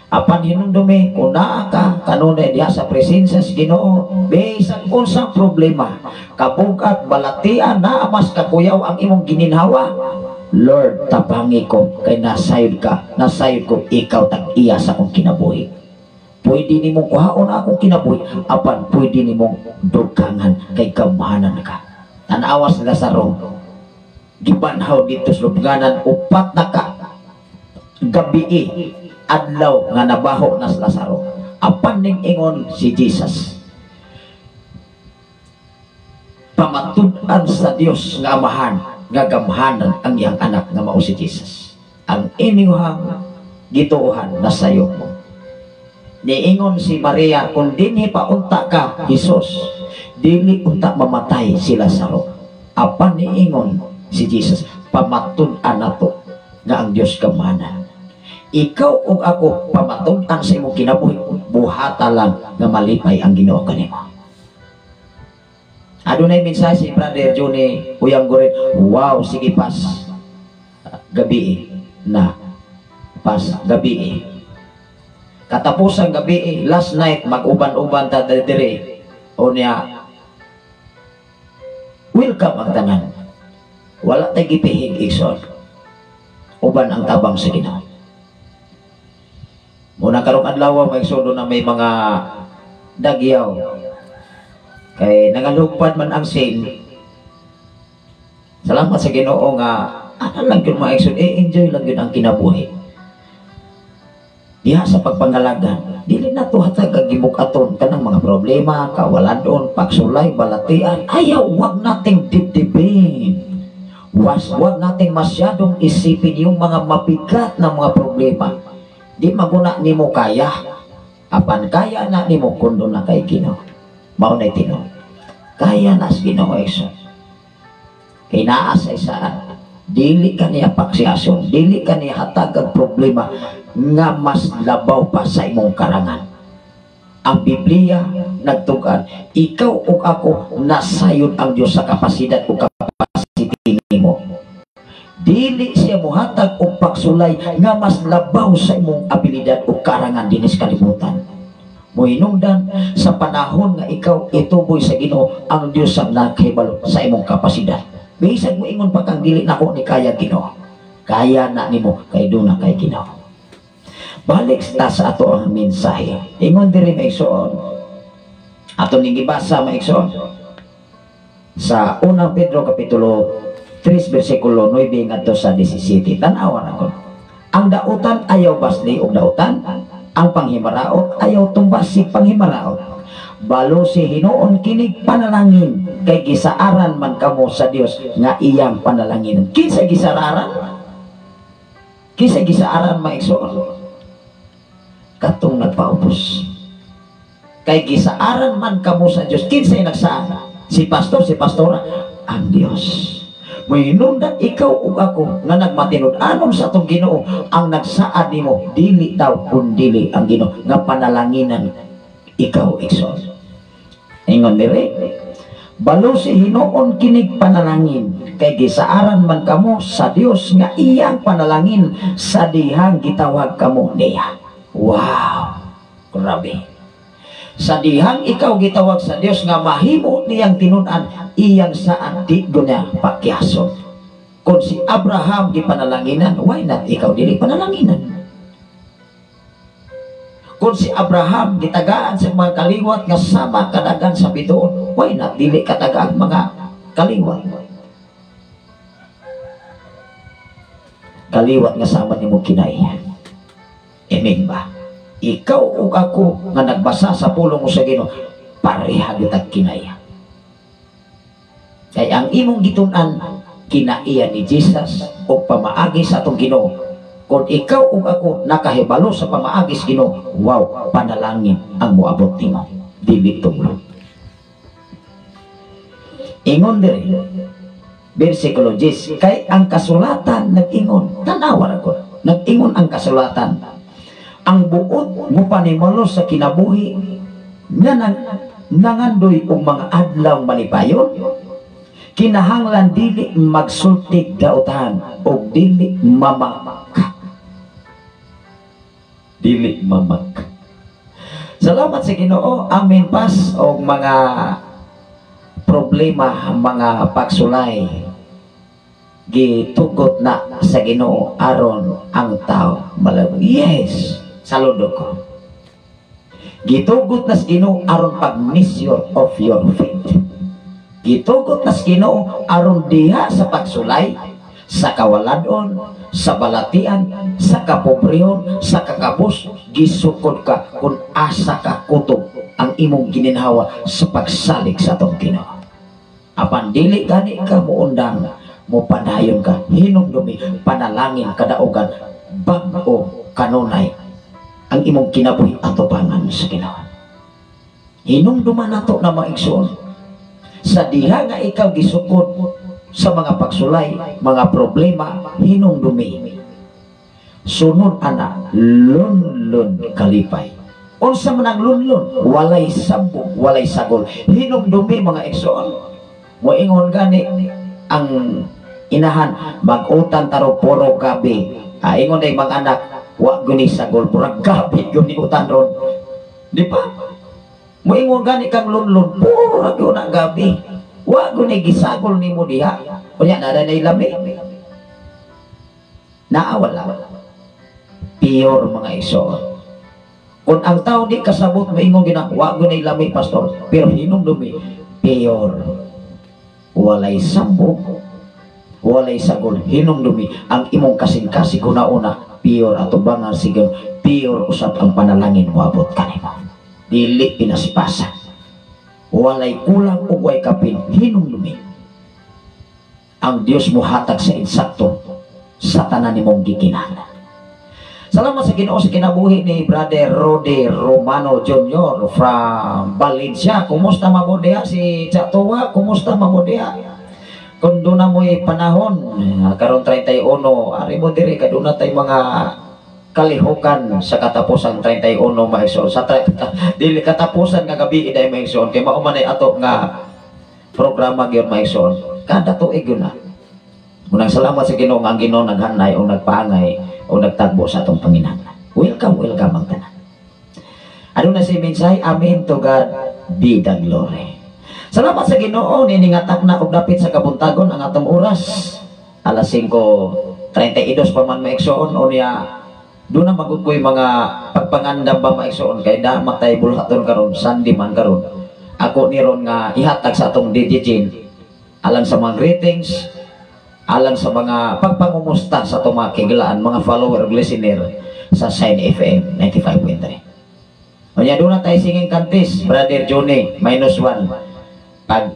Apan hinumdumi, kung naa ka kanunay diha sa presensya sa Ginoo, bisan unsang problema, kabugat, balatian na mas kakuyaw ang imong gininhawa, Lord, tabangi ko kay nasayod ka, nasayod ko ikaw tag-iya sa akong kinabuhi. Pwede nimong kuhaon akong kinabuhi, apan pwede nimong dugangan kay gamhanan ka. Tanawa sa Lazaro, gibanhaw dito sa lubnganan 4 na ka gabi, adlaw nga nabaho na sa Lazaro. Apan ning ingon si Jesus, pamatud-an sa Dios nga Amahan nga gamhanan ang iyang anak nga mao si Jesus. Ang inyong gituohan nasayo mo. Niingon si Maria, kung dinhi pa unta ka, Jesus, dili unta mamatay si Lazaro. Apan niingon si Jesus, pamatud-an nato nga ang Dios gamhanan. Ikaw ug ako pamatud-an sa imong kinabuhi, buhata lang nga malipay ang Ginoo kanimo. Adunay mensahe si Brother Johnny Uyang Gurin, wow, sige pas gabi na, pas gabi. Katapusan gabi, last night, mag-uban-uban ta dire. O niya, welcome ang tanan. Wala tay gipihig, igsoon. Uban ang tabang sa Ginoo. Muna karong adlaw, mga igsoon, na may mga dagyaw. Kay nangalugpad man ang sin. Salamat sa Ginoo nga ana lang gyud, mga igsoon, enjoy lang gyud ang kinabuhi. Diha sa pagpangalagan, dili na to hatag gibuk-aton kanang mga problema, kawaladon, pagsulay, balatian. Ayaw, wag nating dibdibin. Wag nating masyadong isipin yung mga mabigat na mga problema. Di maguna nimo kaya. Apan kaya na nimo kundo na kay Ginoo. Mao na tinuod. Kaya na sa Ginoo, igsoon. Kay naa sa isaan, dili ka niya paksiason, dili ka niya hatag ang problema nga mas labaw pa sa imong karangan. Ang Biblia nagtugan, ikaw ug ako nasayod ang Dios sa kapasidad ug capacity nimo. Dili siya mohatag og pagsulay nga mas labaw sa imong abilidad ug karangan dinis kalibutan. Mohinungdan sa panahon nga ikaw ituboy sa Ginoo, ang Dios ang nakahibalo sa imong kapasidad. Bisan mo ingon pa kang dili nako ni kaya Ginoo. Kaya na nimo kay duna kay Ginoo. Balik ta sa ato ang mensahe. Ingon diri, mga igsoon. Ato ning gibasa, mga igsoon. Sa Unang Pedro kapitulo 3 bersikulo 9 ngadto sa 17. Tan-awa na ko. Ang dautan ayaw basli og dautan, ang panghimaraot ayaw tumbasi panghimaraot. Balusi hinuon kinig panalangin kay gisaaran man kamo sa Dios nga iyang panalangin. Kinsa gisaaran? Kinsa gisaaran, mga igsoon? Katong nagpaubos. Kay gisaaran man kamo sa Dios. Kinsay nagsaad? Si pastor, si pastora, ang Dios. Mohinungdan ikaw ug ako nga nagmatinud-anon sa atong Ginoo, ang nagsaad nimo dili taw kundili ang Ginoo nga panalanginan ikaw, igsoon. Ingon dire, balusi hinuon kinig panalangin kay gisaaran man kamo sa Dios nga iyang panalangin sa dihang gitawag kamo niya. Wow, grabe. Sa dihang ikaw gitawag sa Dios nga mahimo niyang tinun-an, iyang saad di niya pakyason. Kung si Abraham gipanalanginan, why not ikaw dili panalanginan? Kung si Abraham gitagaan sa mga kaliwat nga sama kadagan sa bituon, why not dili katagaan mga kaliwat? Kaliwat nga sama nimo kinay. Amen ba? Ikaw ug ako nga nagbasa sa pulong mo sa Ginoo, pareha gyud tag kinaya. Kay ang imong gitun-an kinaiya ni Jesus o pamaagi sa atong Ginoo. Kung ikaw ug ako nakahibalo sa pamaagi sa Ginoo, wow, panalangin ang moabot nimo. Dili tunglo. Ingon diri, versikulo 10, kay ang kasulatan nag-ingon, tanawa ra ko, nag-ingon ang kasulatan, ang buot mo panimalo sa kinabuhi nga nangandoy og mga adlaw malipayon, kinahanglan dili magsultig dautan og dili mamak. Dili mamak. Salamat sa Ginoo. Amin pas og mga problema, mga pagsulay, gitugot na sa Ginoo aron ang tao malabog. Yes, saludo ko. Gitugot na sa Ginoo aron pag-measure of your faith. Gitugot na sa Ginoo aron diha sa pagsulay, sa kawaladon, sa balatian, sa kapobrehon, sa kakapos, gisukod ka kung asa ka kutob ang imong gininhawa sa pagsalig sa atong Ginoo. Apan dili gani ka muundang, mo padayon ka, hinumdumi, panalangin kadaugan, bag-o kanunay ang imong kinabuhi atubangan sa Ginoo. Hinumduman nato na maigsoon sa diha nga ikaw gisukod sa mga pagsulay, mga problema, hinumdumi. Sunod ana, lunlun kalipay. Unsa man ang lunlun? Walay sabog, walay sagol. Hinumdumi mga igsoon. Moingon gani ang inahan, mag-utan taro puro gabi. Ah, ingon ay mga anak, wa guni sagol, murag gabi guni utan ron. Di ba? Moingon gani kang lunlun, puro ra gyud ang gabi. Wa guni gisagol nimo diha. Unya na nay lami. Naa wala. Pure mga igsoon. Kung ang tao di kasabot, moingon gina, wa guni lami, pastor, pero hinumdumi pure. Walay sambog, walay sagol, hinumdumi ang imong kasing-kasing una-una, pure atubangan sigon, pure usab ang panalangin moabot kanimo. Dili pinasipasa. Walay kulang ug way kapin, hinumdumi. Ang Dios mohatag sa insakto sa tanan nimong gikinahanglan. Salamat sa Ginoo sa kinabuhi ni Brother Rode Romano Jr. from Valencia. Kumusta mabodea si Chatuwa? Kumusta mabodea? Kung doon na mo'y panahon, karon 31, ari mo diri kaduna tay mga kalihukan sa katapusan 31 maigsoon. Sa dili katapusan nga gabi iday maigsoon kay mao man ay ato nga programa gyud maigsoon. Kada tuig yun na. Munang salamat sa Ginoo nga ang Ginoo naghanay o nagpaangay o nagtagbo sa atong panginahanglan. Welcome, welcome ang tanan. Ano na si mensahe? Amen, to God be the glory. Salamat sa Ginoo niningatak na og dapit sa kabuntagon ang atong oras. Alas 5:32 pa man maigsoon, unya doon na magud ko'y mga pagpangandam ba maigsoon kay da matay bulhaton karon, Sunday man karon. Ako ni ron nga ihatag sa atong DJ Jean alang sa mga greetings, alang sa mga pagpangumusta sa atong mga kigalaan, mga follower ug listener sa Shine FM 95.3. Unya doon na tayo singing contest, Brother Johnny, -1. Pag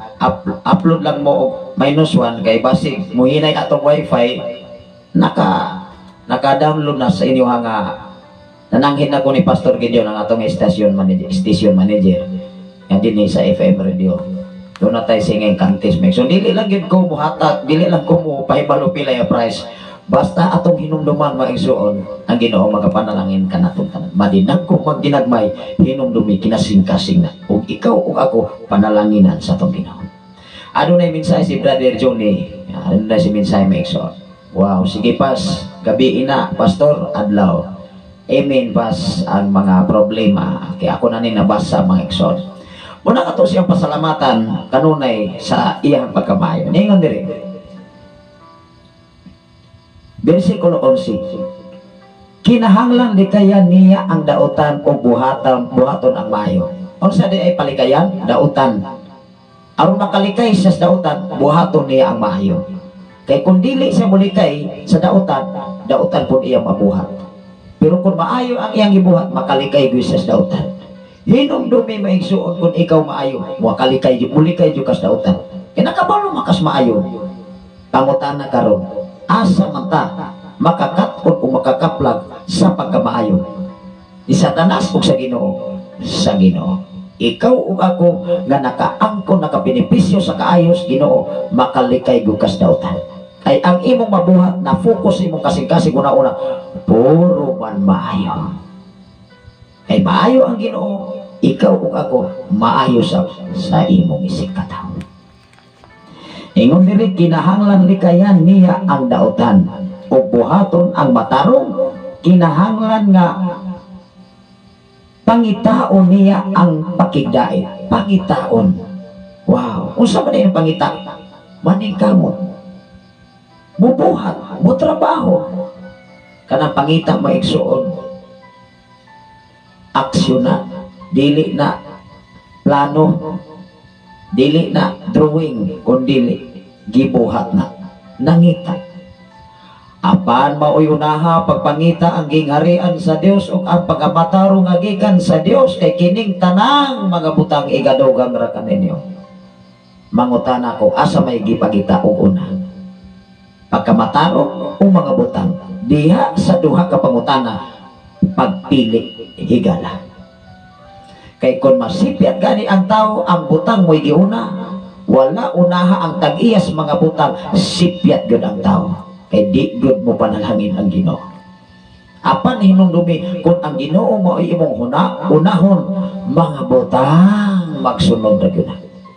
upload lang mo og -1 kay basig muhinay atong wifi, naka-download na sa inyo nga nananghin ako ni Pastor Gideon ang atong station manager nga dinhi sa FM radio. Doon na tayo singing contest. So dili lang gyud ko muhatag, dili lang ko mo pahibalo pila ya price. Basta atong hinumduman maigsuon ang Ginoo magapanalangin kanatong tanan. Madinag ko magginagmay, hinumdumi kinasing-kasing na. Ug ikaw ug ako panalanginan sa atong Ginoo. Adunay mensahe si Brother Johnny. Adunay si mensahe maigsuon. Wow, sige pas, gabi ina, pastor, adlaw. Amen pas ang mga problema. Kaya ako na ni nabasa mga igsoon. Muna kato siyang pasalamatan kanunay sa iyang pagkamayo. Ningon diri. Versikulo 11. Kinahanglan likayan niya ang dautan o buhatan, buhaton ang maayo. Unsa di ay palikayan? Dautan. Aron makalikay siya sa dautan, buhaton niya ang maayo. Kay kung dili siya mulikay sa dautan, dautan po iya mabuhat. Pero kung maayo ang iyang gibuhat, makalikay gyud siya sa dautan. Hinumdumi maigsuon kung ikaw maayo, makalikay mulikay jud ka sa dautan. Kay nakabalo makas maayo. Pangutana karon, asa man ta makakat-on o makakaplag sa pagkamaayo? Ni Satanas o sa Ginoo? Sa Ginoo. Ikaw ug ako nga nakaangkon, nakabenepisyo sa kaayos Ginoo, makalikay gukas dautan. Kay ang imong mabuhat na focus imong kasing-kasing una-una, puro man maayo. Kay maayo ang Ginoo, ikaw ug ako maayo sa imong isig katawo. Ingon diri, kinahanglan likayan niya ang dautan ug buhaton ang matarong, kinahanglan nga pangitaon niya ang pakigdait. Pangitaon. Wow, unsa man ang pangita? Maningkamot, mubuhat, mutrabaho. Kanang pangita maigsuon, aksyon na, dili na plano, dili na drawing, kundi gibuhat na, nangita. Apan maoy unaha pagpangita ang gingharian sa Dios ug ang pagkamatarong nga gikan sa Dios, kay kining tanang mga butang igadugang ra kaninyo. Mangutana ko, asa may gipagita og una? Pagkamatarong o mga butang? Diha sa duha ka pangutana, pagpili higala. Kay kon masipyat gani ang tao, ang butang mo'y giuna, wala unaha ang tag-iyas mga butang, sipyat gyud ang tao. Kay di gyud mo panalangin ang Ginoo. Apan hinumdumi kung ang Ginoo mo ay imong unahon, mga butang magsunod na gyud.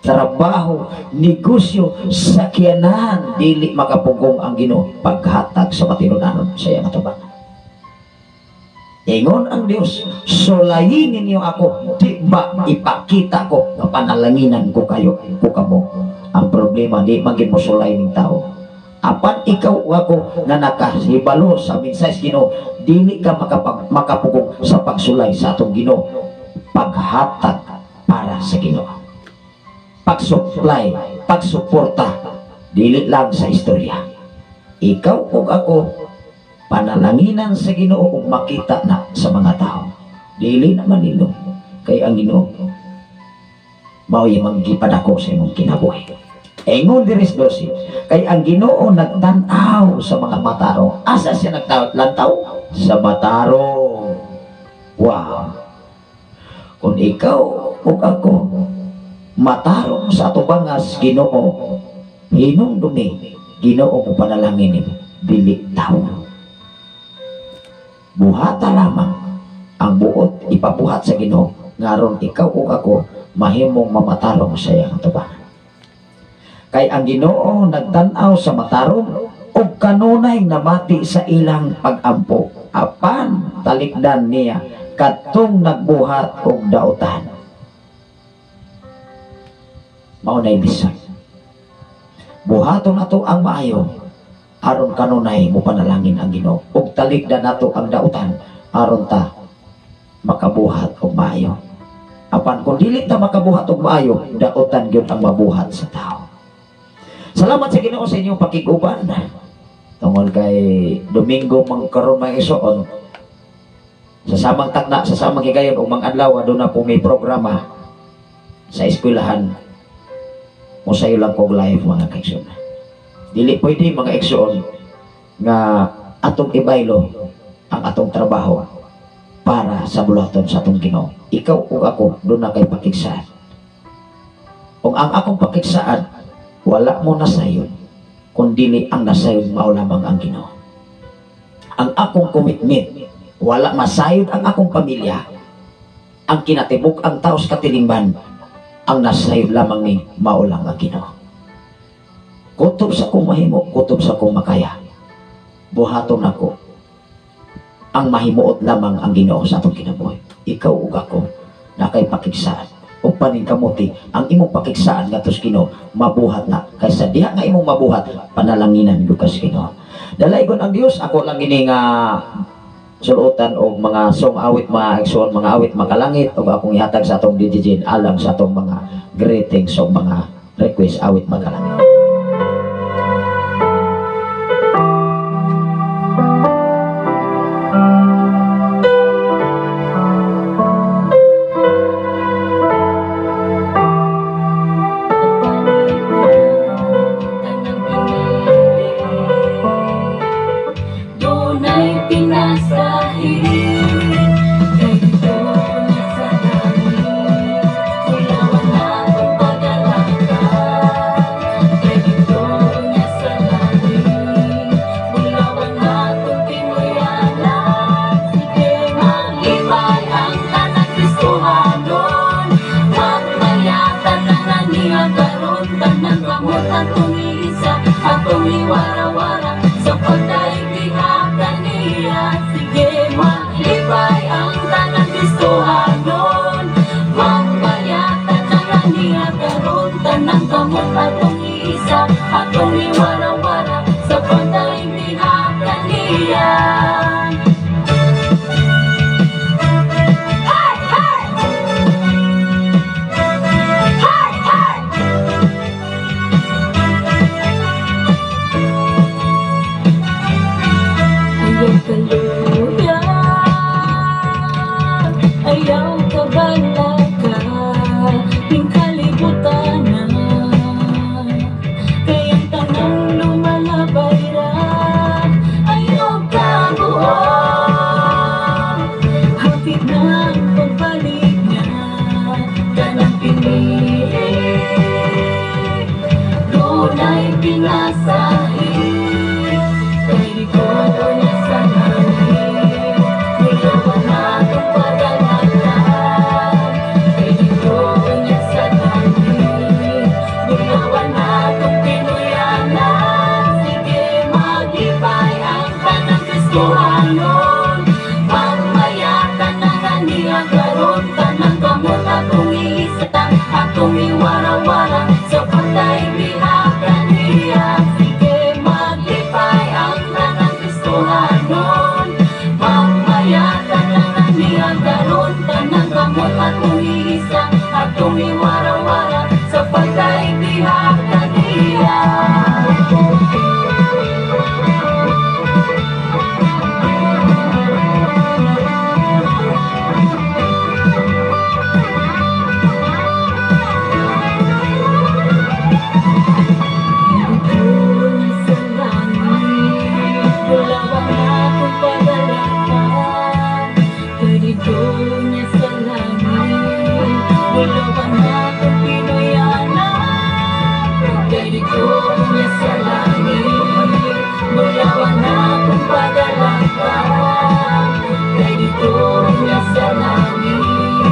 Trabaho, negosyo, sakyanan, dili makapugong ang Ginoo paghatag sa matinunanon sa iyang atubangan. Ingon ang Dios, sulayin ninyo ako, di ba ipakita ko nga panalanginan ko kayo, ko kamo. Ang problema, di man gid mo sulay ning tao. Apan ikaw o ako nga nakahibalo sa mensahe sa Ginoo, dili ka makapugong sa pagsulay sa atong Ginoo. Paghatag para sa Ginoo, pagsupply, pagsuporta, dili lang sa istorya. Ikaw o ako panalanginan sa Ginoo ug makita na sa mga tao. Dili na manilo kay ang Ginoo mao'y manggipadako sa imong kinabuhi. Ingon diri sa 12, kay ang Ginoo nagtan-aw sa mga matarong. Asa siya naglantaw? Sa matarong. Wow. Kung ikaw ug ako matarong sa atubangas Ginoo, hinumdumi Ginoo mo panalangin nimo, dili tao. Buhata lamang ang buot ipabuhat sa Ginoo ngaron ikaw ug ako mahimong mamatarong sa iyang atubangan. Kay ang Ginoo nagtan-aw sa matarong ug kanunay namati sa ilang pag-ampo, apan talikdan niya kadtong nagbuhat og dautan. Mao nay bisan. Buhaton nato ang maayo aron kanunay mo panalangin ang Ginoo, ug talikdan nato ang dautan aron ta makabuhat og maayo. Apan kung dili ta makabuhat og maayo, dautan gyud ang mabuhat sa tao. Salamat sa Ginoo sa inyong pakig-uban. Tungod kay Domingo mang karon may isuon, sa samang takna, sa samang higayon ug mang adlaw aduna po may programa sa eskwelahan. Mosayo lang kog live mga kaigsoon. Dili pwede mga igsoon nga atong ibaylo ang atong trabaho para sa buluhaton sa atong Ginoo. Ikaw ug ako duna kay pakigsaan. Ug ang akong pakigsaan, wala mo nasayon, kun dili ang nasayon mao lamang ang Ginoo. Ang akong commitment, wala masayod ang akong pamilya. Ang kinatibuk ang tao sa katilingban, ang nasayod lamang ni mao lang ang Ginoo. Kutob sa akong mahimo, kutob sa akong makaya. Buhaton ako ang mahimuot lamang ang Ginoo sa atong kinabuhi. Ikaw ug ako na kay pakigsaan ug paningkamuti ang imong pakigsaan ngadto sa Ginoo, mabuhat na. Kaysa diha nga imong mabuhat, panalanginan gyud ka sa Ginoo. Dalaygon ang Dios. Ako lang gini nga sulutan og mga song awit mga igsoon, mga awit makalangit og akong ihatag sa atong DJ Jane alang sa atong mga greetings og mga request awit makalangit. Kristohanon. Magmaya tanan niya karon, tanang kamot atong iisa, atong iwara-wara sa pagdaig diha kaniya. Sige, maglipay ang tanang Kristohanon. Magmaya tanan niya karon, tanang kamot atong iisa, atong iwara-wara sa pagdaig diha kaniya. Hey! Hey! Hey! Hey! Ayaw kaluya, ayaw kabalaka, ning kalibutan na. Kayang tanang lumalabay ra, ayaw kabuong. Hapit na ang pagbalik niya, kanang pinili, dunay pinasahi. Kay ko niya sa langit, mulawan na itong pagalakan. Kay ko niya sa langit, mulawan na itong Pinoyanan. Sige, maglipay ang tanang Kristohanon. Pagmaya tanan niya karon, tanang kamot atong iisa, atong iwara-wara sa pagdaig diha kaniya. Sige, maglipay ang tanang Kristohanon. Pagmaya tanan niya karon, tanang kamot atong iisa, atong iwara-wara sa pagdaig diha kaniya. Sa langit, bulawang akong pagalakan. Kay dito niya sa langit, bulawang akong Pinoyanan. Kay dito niya sa langit, bulawang akong pagalakan. Kay dito niya sa langit,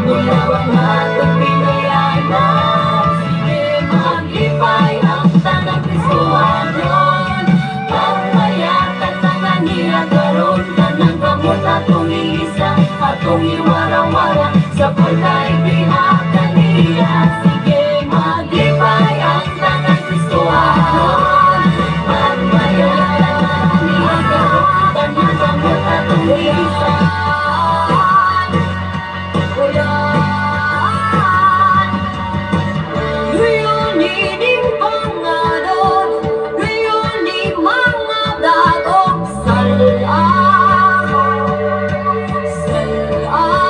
bulawang akong Pinoyanan. Sige, maglipay ang tanang Kristohanon. Pagmaya tanan niya karon, tanang kamot atong iisa, atong iwara-wara sa pagdaig diha kaniya. Sige, maglipay ang tanang Kristohanon. Pagmaya tanan niya karon, tanang kamot atong iisa. Mga dagok salaan, salaan.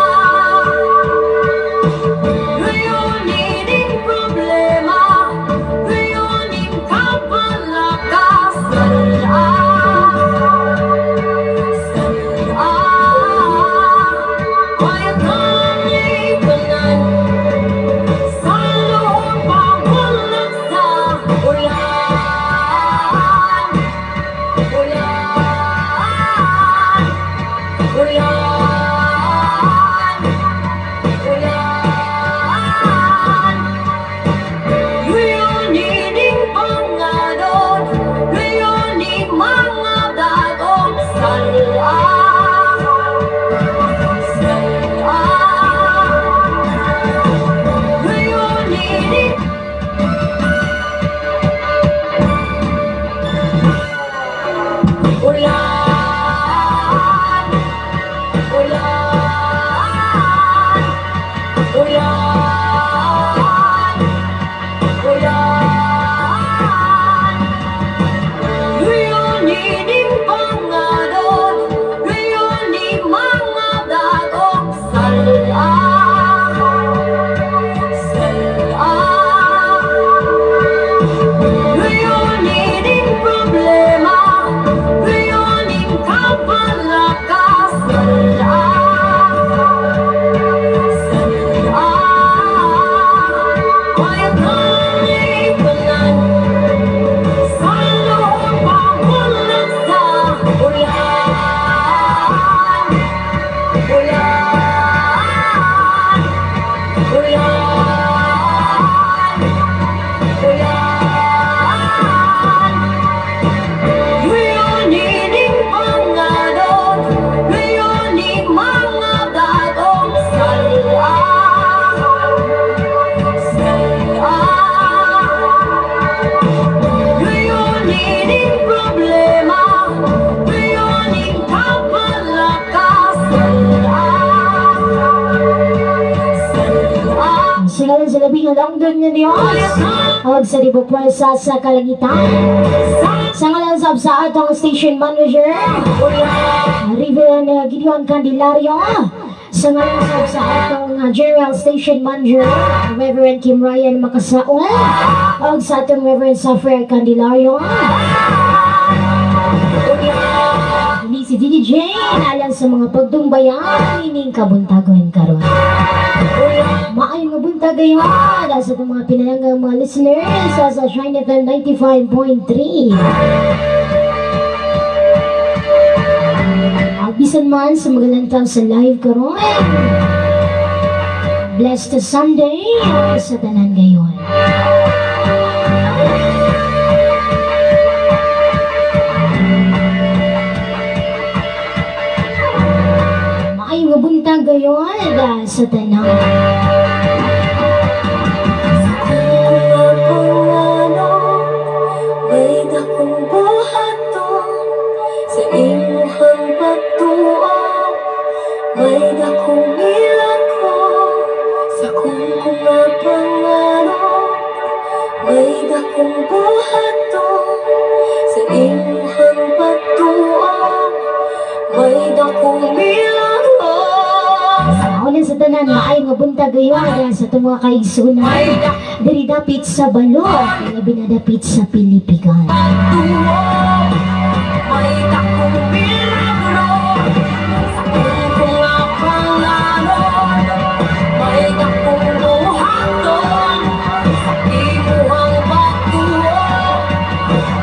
ngalan sa labing halangdon nga Diyos ug sa tibuok pwersa sa kalangitan. Sa ngalan sab sa atong station manager, Reverend Gideon Candelario. Sa ngalan sab sa atong General Station Manager, Reverend Kim Ryan Makasaon. Ug sa atong Reverend Safriel Candelario. Ni si Didi Jane alang sa mga pagdumbayan ining kabuntagon karon. Maayong nga buntag gayon sa atong mga pinalanggang mga listeners sa Shine FM 95.3. Bisan man sa mga lantaw sa live karon. Blessed Sunday sa tanan gayon. Maayong nga buntag gayon sa tanan. May dakong buhaton sa imuhang pagtuo, may dakong milagro sa kung pangarap, may dakong buhaton sa imuhang pagtuo, may dakong milagro. Una sa tanan, maayong nga buntag gayon sa itong mga kaigsunan diri dapit sa Balo, labi na dapit sa Pilipigan. May dakong milagro sa kung pangarap, may dakong buhaton sa imuhang pagtuo,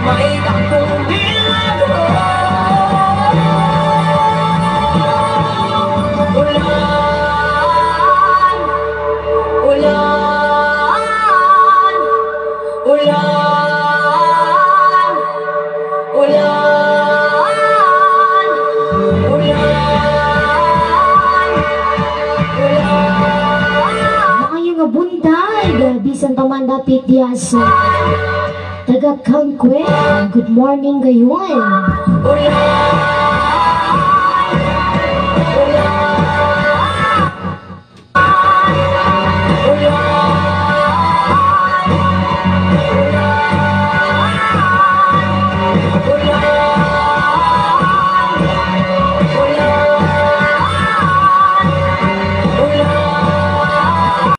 may dakong milagro. Ulan, ulan, ulan, ulan, ulan, ulan. Maayong nga buntag, bisan pa man dapit diya sa taga Kangkwe. Good morning gayon. Ulan.